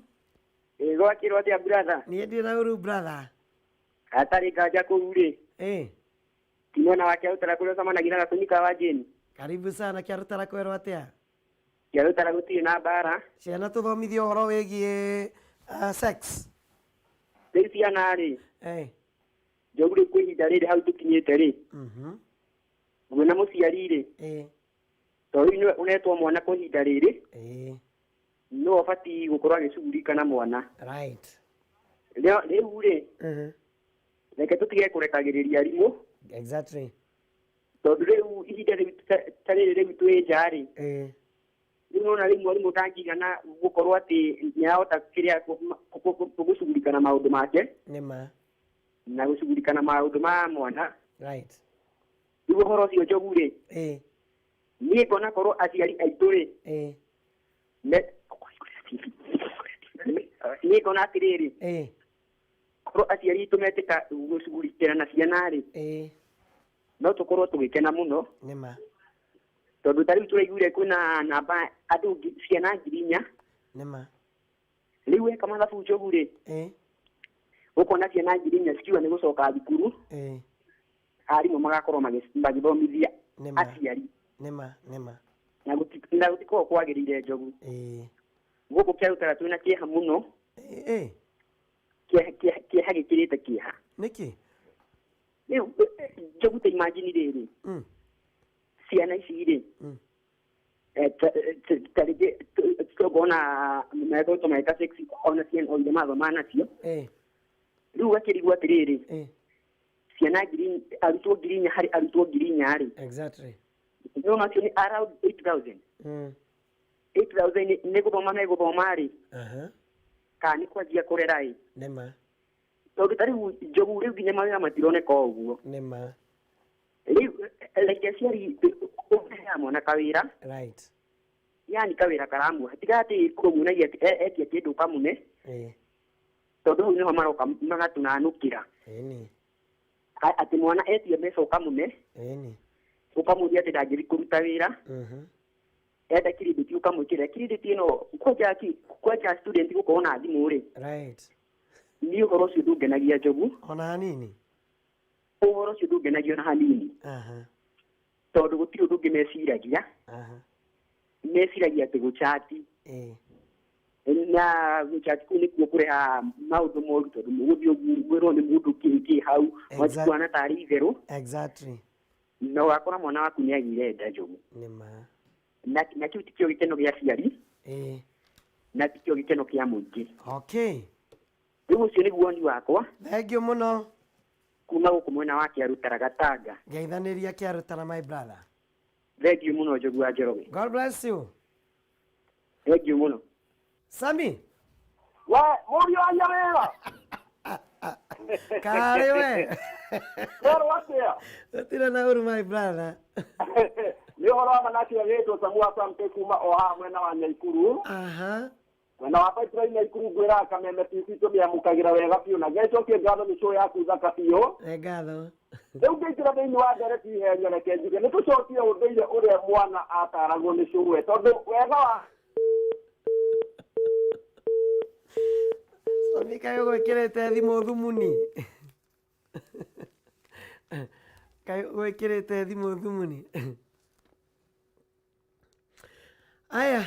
Ĩ, gwakĩrwo atĩa, brother? Niĩ ndirĩ na ũru, brother. Hatarĩ nganja kũu rĩ. Ti mwena wa Kĩarũtara kũrĩa ũcemanagia na Gakũni ka wa Jane. Karibu sana Kĩarũtara, kwerwo atĩa? Kĩarũtara gũtirĩ na mbara. Ciana tũthomithie ũhoro wĩgiĩ sex. Rĩu ciana rĩ. Njogu, rĩu kwĩ ihinda rĩrĩ hau tũkinyĩte rĩ. Nguona mũciari rĩ. Tondũ rĩu nĩwe ũnetwo mwana kwa ihinda rĩrĩ. Nĩwe ũbatiĩ gũkorwo agĩcugurika na mwana. Rĩu rĩ, reke tũtige kũrekagĩrĩria arimũ. Tondũ rĩu ihinda rĩu ta rĩrĩ rĩu twĩ nja rĩ, rĩu nona rĩu mwarimũ ndangĩigana gũkorwo atĩ nĩahota kĩrĩa gũcugurika na maũndũ make Nĩ ma. na gũcugurika na maũndũ ma mwana. Rĩu ũhoro ũcio, Njogu rĩ, niĩ ngona korwo aciari aitũ rĩ, niĩ ngona atĩrĩrĩ, korwo aciari aitũ metĩka gũcugurikĩra na ciana rĩ, no tũkorwo tũgĩkena mũno. Nĩ ma. Tondũ ta rĩu tũraiguire kwĩna namba andũ ciana 4,000. Nĩ ma. Rĩu weka mathabu, Njogu rĩ, ũkona ciana 4,000 cikiuga nĩ gũcoka thukuru, arimũ magakorwo magĩthomithia Nĩ ma. aciari. Nĩ ma, nĩ ma. Na gũtikoragwo kwagĩrĩire, Njogu. Gũkũ Kĩarũtara twĩna kĩeha mũno. Kĩeha gĩkĩrĩte kĩeha. Nĩkĩ? Rĩu Njogu ta imagine rĩrĩ ciana ici rĩ ta rĩngĩ tũngona megũtwo magĩka sex ona ciana o iria mathomaga nacio. Rĩu ũgakĩrigwo atĩrĩrĩ, ciana ngiri arutwo 4,000 harĩ arutwo 4,000 rĩ, nĩwona acio nĩ around 8000. 8000 nĩ gũthoma megũthoma rĩ, kana nĩ kwanjia kũrera ĩ? Nĩma. Tondũ ta rĩu Njogu, rĩu nginya mawĩra matironeka o ũguo. Nĩma. Rĩu like aciari ũheaga mwana kawĩra, yani kawĩra karamuoha, tiga atĩ kũmuonagia atĩ etia kĩndũ ũkamũne, tondũ hau nĩho maroka magatũnanũkĩra. Atĩ mwana etia mbeca ũkamũne, ũkamũria atĩ ndangĩthiĩ kũruta wĩra, enda credit ũkamwĩkĩrĩra credit ĩno kwanja kwanja student gũkorwo na thimũ rĩ. Niĩ ũhoro ũcio ndũngenagia, Njogu. Ona hanini. Ũhoro ũcio ndũngenagia ona hanini, tondũ gũtirĩ ũndũ ũngĩ meciragia. Meciragia atĩ gũchati, na gũchati kũu nĩkuo kũrehaga maũndũ moru, tondũ mũgũthiĩ ũguo mwĩrwo nĩ mũndũ kĩ kĩ hau, mwatikuana tarĩ itherũ, na ũgakora mwana waku nĩ agĩire nda, Njogu. Nĩma. Na kĩu tikĩo gĩkeno gĩa aciari, na tikĩo gĩkeno kĩa mũingĩ. Rĩu ũcio nĩguo woni wakwa. Thank you mũno. Kuma gũkũ mwena wa Kĩarutara Gatanga. Ngeithanĩria Kĩarutara, my brother. Thank you mũno, Njogu wa Njoroge. God bless you. Thank you mũno. Sami. We mũriũ wa nyawĩra. Karĩ we. Werwo atĩa? Gũtirĩ na ũru, my brother. Nĩ ũhoro wa manake agĩtwo Samu wa Samke kuma o haha mwena wa Nyaikuru. Mwena wa Pipeline Nyaikuru. Ngwĩraga Kameme TV tũmĩamũkagĩra wega biũ na ngecokie ngatho nĩ show yaku thaka biũ. Nĩ ngatho. Rĩu ngĩingĩra thĩinĩ wa ndereti ihenya, reke njuge nĩ tũcokie ũndũire ũrĩa mwana ataragwo nĩ cũwe, tondũ wega wa Sami, kaĩ ũgwĩkĩrĩte thimũ thumuni? Kaĩ ũgwĩkĩrĩte thimũ thumuni? Aya,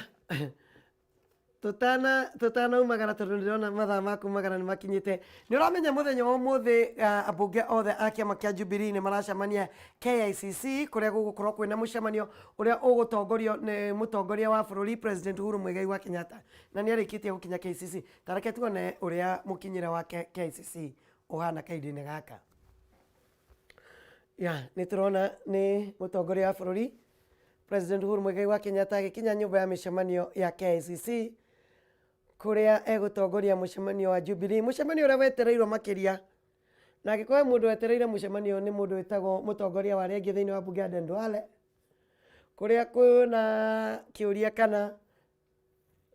tũtana tũtanaumagara, tondũ ndĩrona mathaa ma kumagara nĩ makinyĩte, nĩ ũramenya mũthenya wa ũmũthĩ ambunge othe a kĩama kĩa Jubilee nĩ maracemania KICC, kũrĩa gũgũkorwo kwĩna mũcemanio ũrĩa ũgũtongorio nĩ mũtongoria wa bũrũri, President Uhuru Muigai wa Kenyatta, na nĩ arĩkĩtie gũkinya KICC. Ta reke tuone ũrĩa mũkinyĩre wake KICC ũhana kahinda-inĩ gaka. Ya nĩ tũrona nĩ mũtongoria wa bũrũri, President Uhuru Muigai wa Kenyatta, agĩkinya nyũmba ya mĩcemanio ya KICC kũrĩa egũtongoria mũcemanio wa Jubilee, mũcemanio ũrĩa wetereirwo makĩria. Na angĩkorwo he mũndũ wetereire mũcemanio, nĩ mũndũ wĩtagwo mũtongoria wa arĩa angĩ thĩinĩ wa mbunge ya Aden Duale, kũrĩa kwĩna kĩũria kana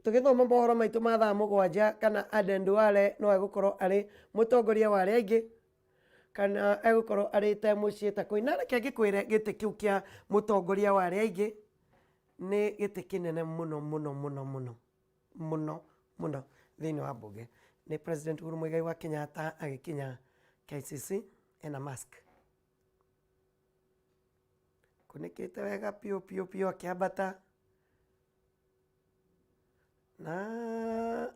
tũgĩthoma mohoro maitũ ma thaa 7 kana Aden Duale no egũkorwo arĩ mũtongoria wa arĩa aingĩ kana egũkorwo arĩte mũciĩ ta kũina. Reke ngĩkwĩre, gĩtĩ kĩu kĩa mũtongoria wa arĩa aingĩ nĩ gĩtĩ kĩnene mũno mũno mũno mũno mũno mũno thĩinĩ wa mbunge. Nĩ President Uhuru Muigai wa Kenyatta agĩkinya KICC, ena mask kunĩkĩte wega piũ piũ piũ, akĩambata na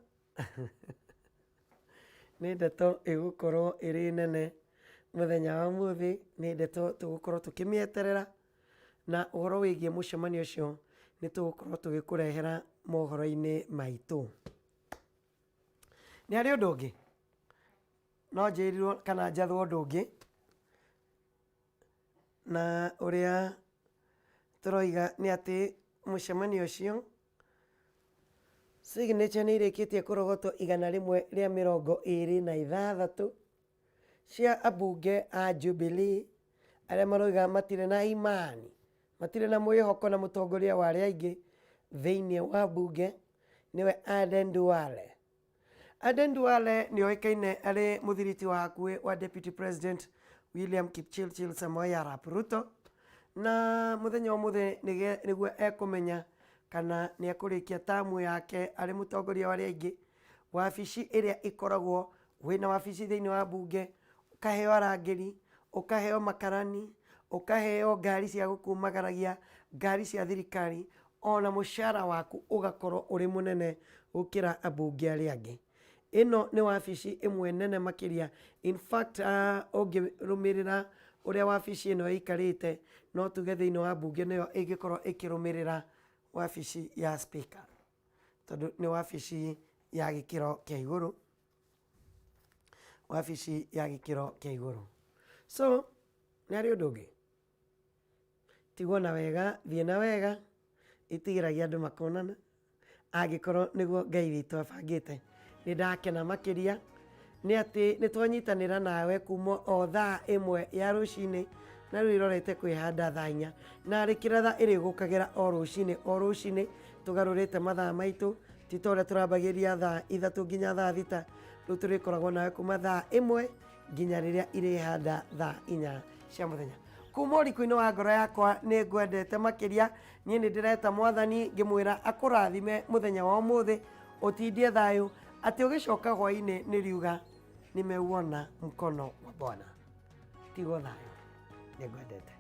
nĩ ndeto ĩgũkorwo ĩrĩ nene mũthenya wa ũmũthĩ, nĩ ndeto tũgũkorwo tũkĩmĩeterera, na ũhoro wĩgiĩ mũcemanio ũcio nĩ tũgũkorwo tũgĩkũrehera mohoro-inĩ maitũ. Nĩ harĩ ũndũ ũngĩ no njĩrirwo kana njathwo ũndũ ũngĩ, na ũrĩa tũroiga nĩ atĩ mũcemanio ũcio signature nĩ irĩkĩtie kũrogotwo 126 cia ambunge a Jubilee arĩa maroiga matirĩ na imani, matirĩ na mwĩhoko na mũtongoria wa arĩa aingĩ thĩinĩ wa mbunge, nĩwe Aden Duale. Aden Duale nĩ oĩkaine arĩ mũthiriti wa hakuhĩ wa Deputy President William Kipchirchir Samoei Arap Ruto, na mũthenya wa ũmũthĩ nĩguo ekũmenya kana nĩ ekũrĩkia tamu yake arĩ mũtongoria wa arĩa aingĩ, wabici ĩrĩa ĩkoragwo wĩna wabici thĩinĩ wa mbunge, ũkaheo arangĩri, ũkaheo makarani, ũkaheo ngari cia gũkumagaragia, ngari cia thirikari, ona mũcara waku ũgakorwo ũrĩ mũnene gũkĩra ambunge arĩa angĩ. Ĩno nĩ wabici ĩmwe nene makĩria. In fact, ũngĩrũmĩrĩra Ũrĩa wabici ĩno ĩikarĩte, no tuge thĩinĩ wa mbunge nĩyo ĩngĩkorwo ĩkĩrũmĩrĩra wabici ya speaker, tondũ nĩ wabici ya gĩkĩro kĩa igũrũ, wabici ya gĩkĩro kĩa igũrũ. So nĩ harĩ ũndũ ũngĩ, tigwo na wega, thiĩ na wega, itigĩragia andũ makonana. Angĩkorwo nĩguo Ngai witũ abangĩte. Nĩ ndakena makĩria nĩ atĩ nĩ twanyitanĩra nawe kuma o thaa ĩmwe ya rũcinĩ na rĩu ĩrorete kwĩhanda thaa inya na rĩ kĩratha ĩrĩgũkagĩra o rũcinĩ o rũcinĩ tũgarũrĩte mathaa maitũ ti ta ũrĩa tũrambagĩria thaa ithatũ nginya thaa thita rĩu tũrĩkoragwo nawe kuma thaa ĩmwe nginya rĩrĩa irĩhanda thaa inya cia mũthenya. Kuma ũriku-inĩ wa ngoro yakwa nĩ ngwendete makĩria. Niĩ nĩ ndĩreta Mwathani ngĩmwĩra akũrathime mũthenya wa ũmũthĩ, ũtindie thayũ, atĩ ũgĩcoka hwainĩ nĩ riuga nimeuona mkono wa Bwana. Tigwo thayũ, nĩ ngwendete.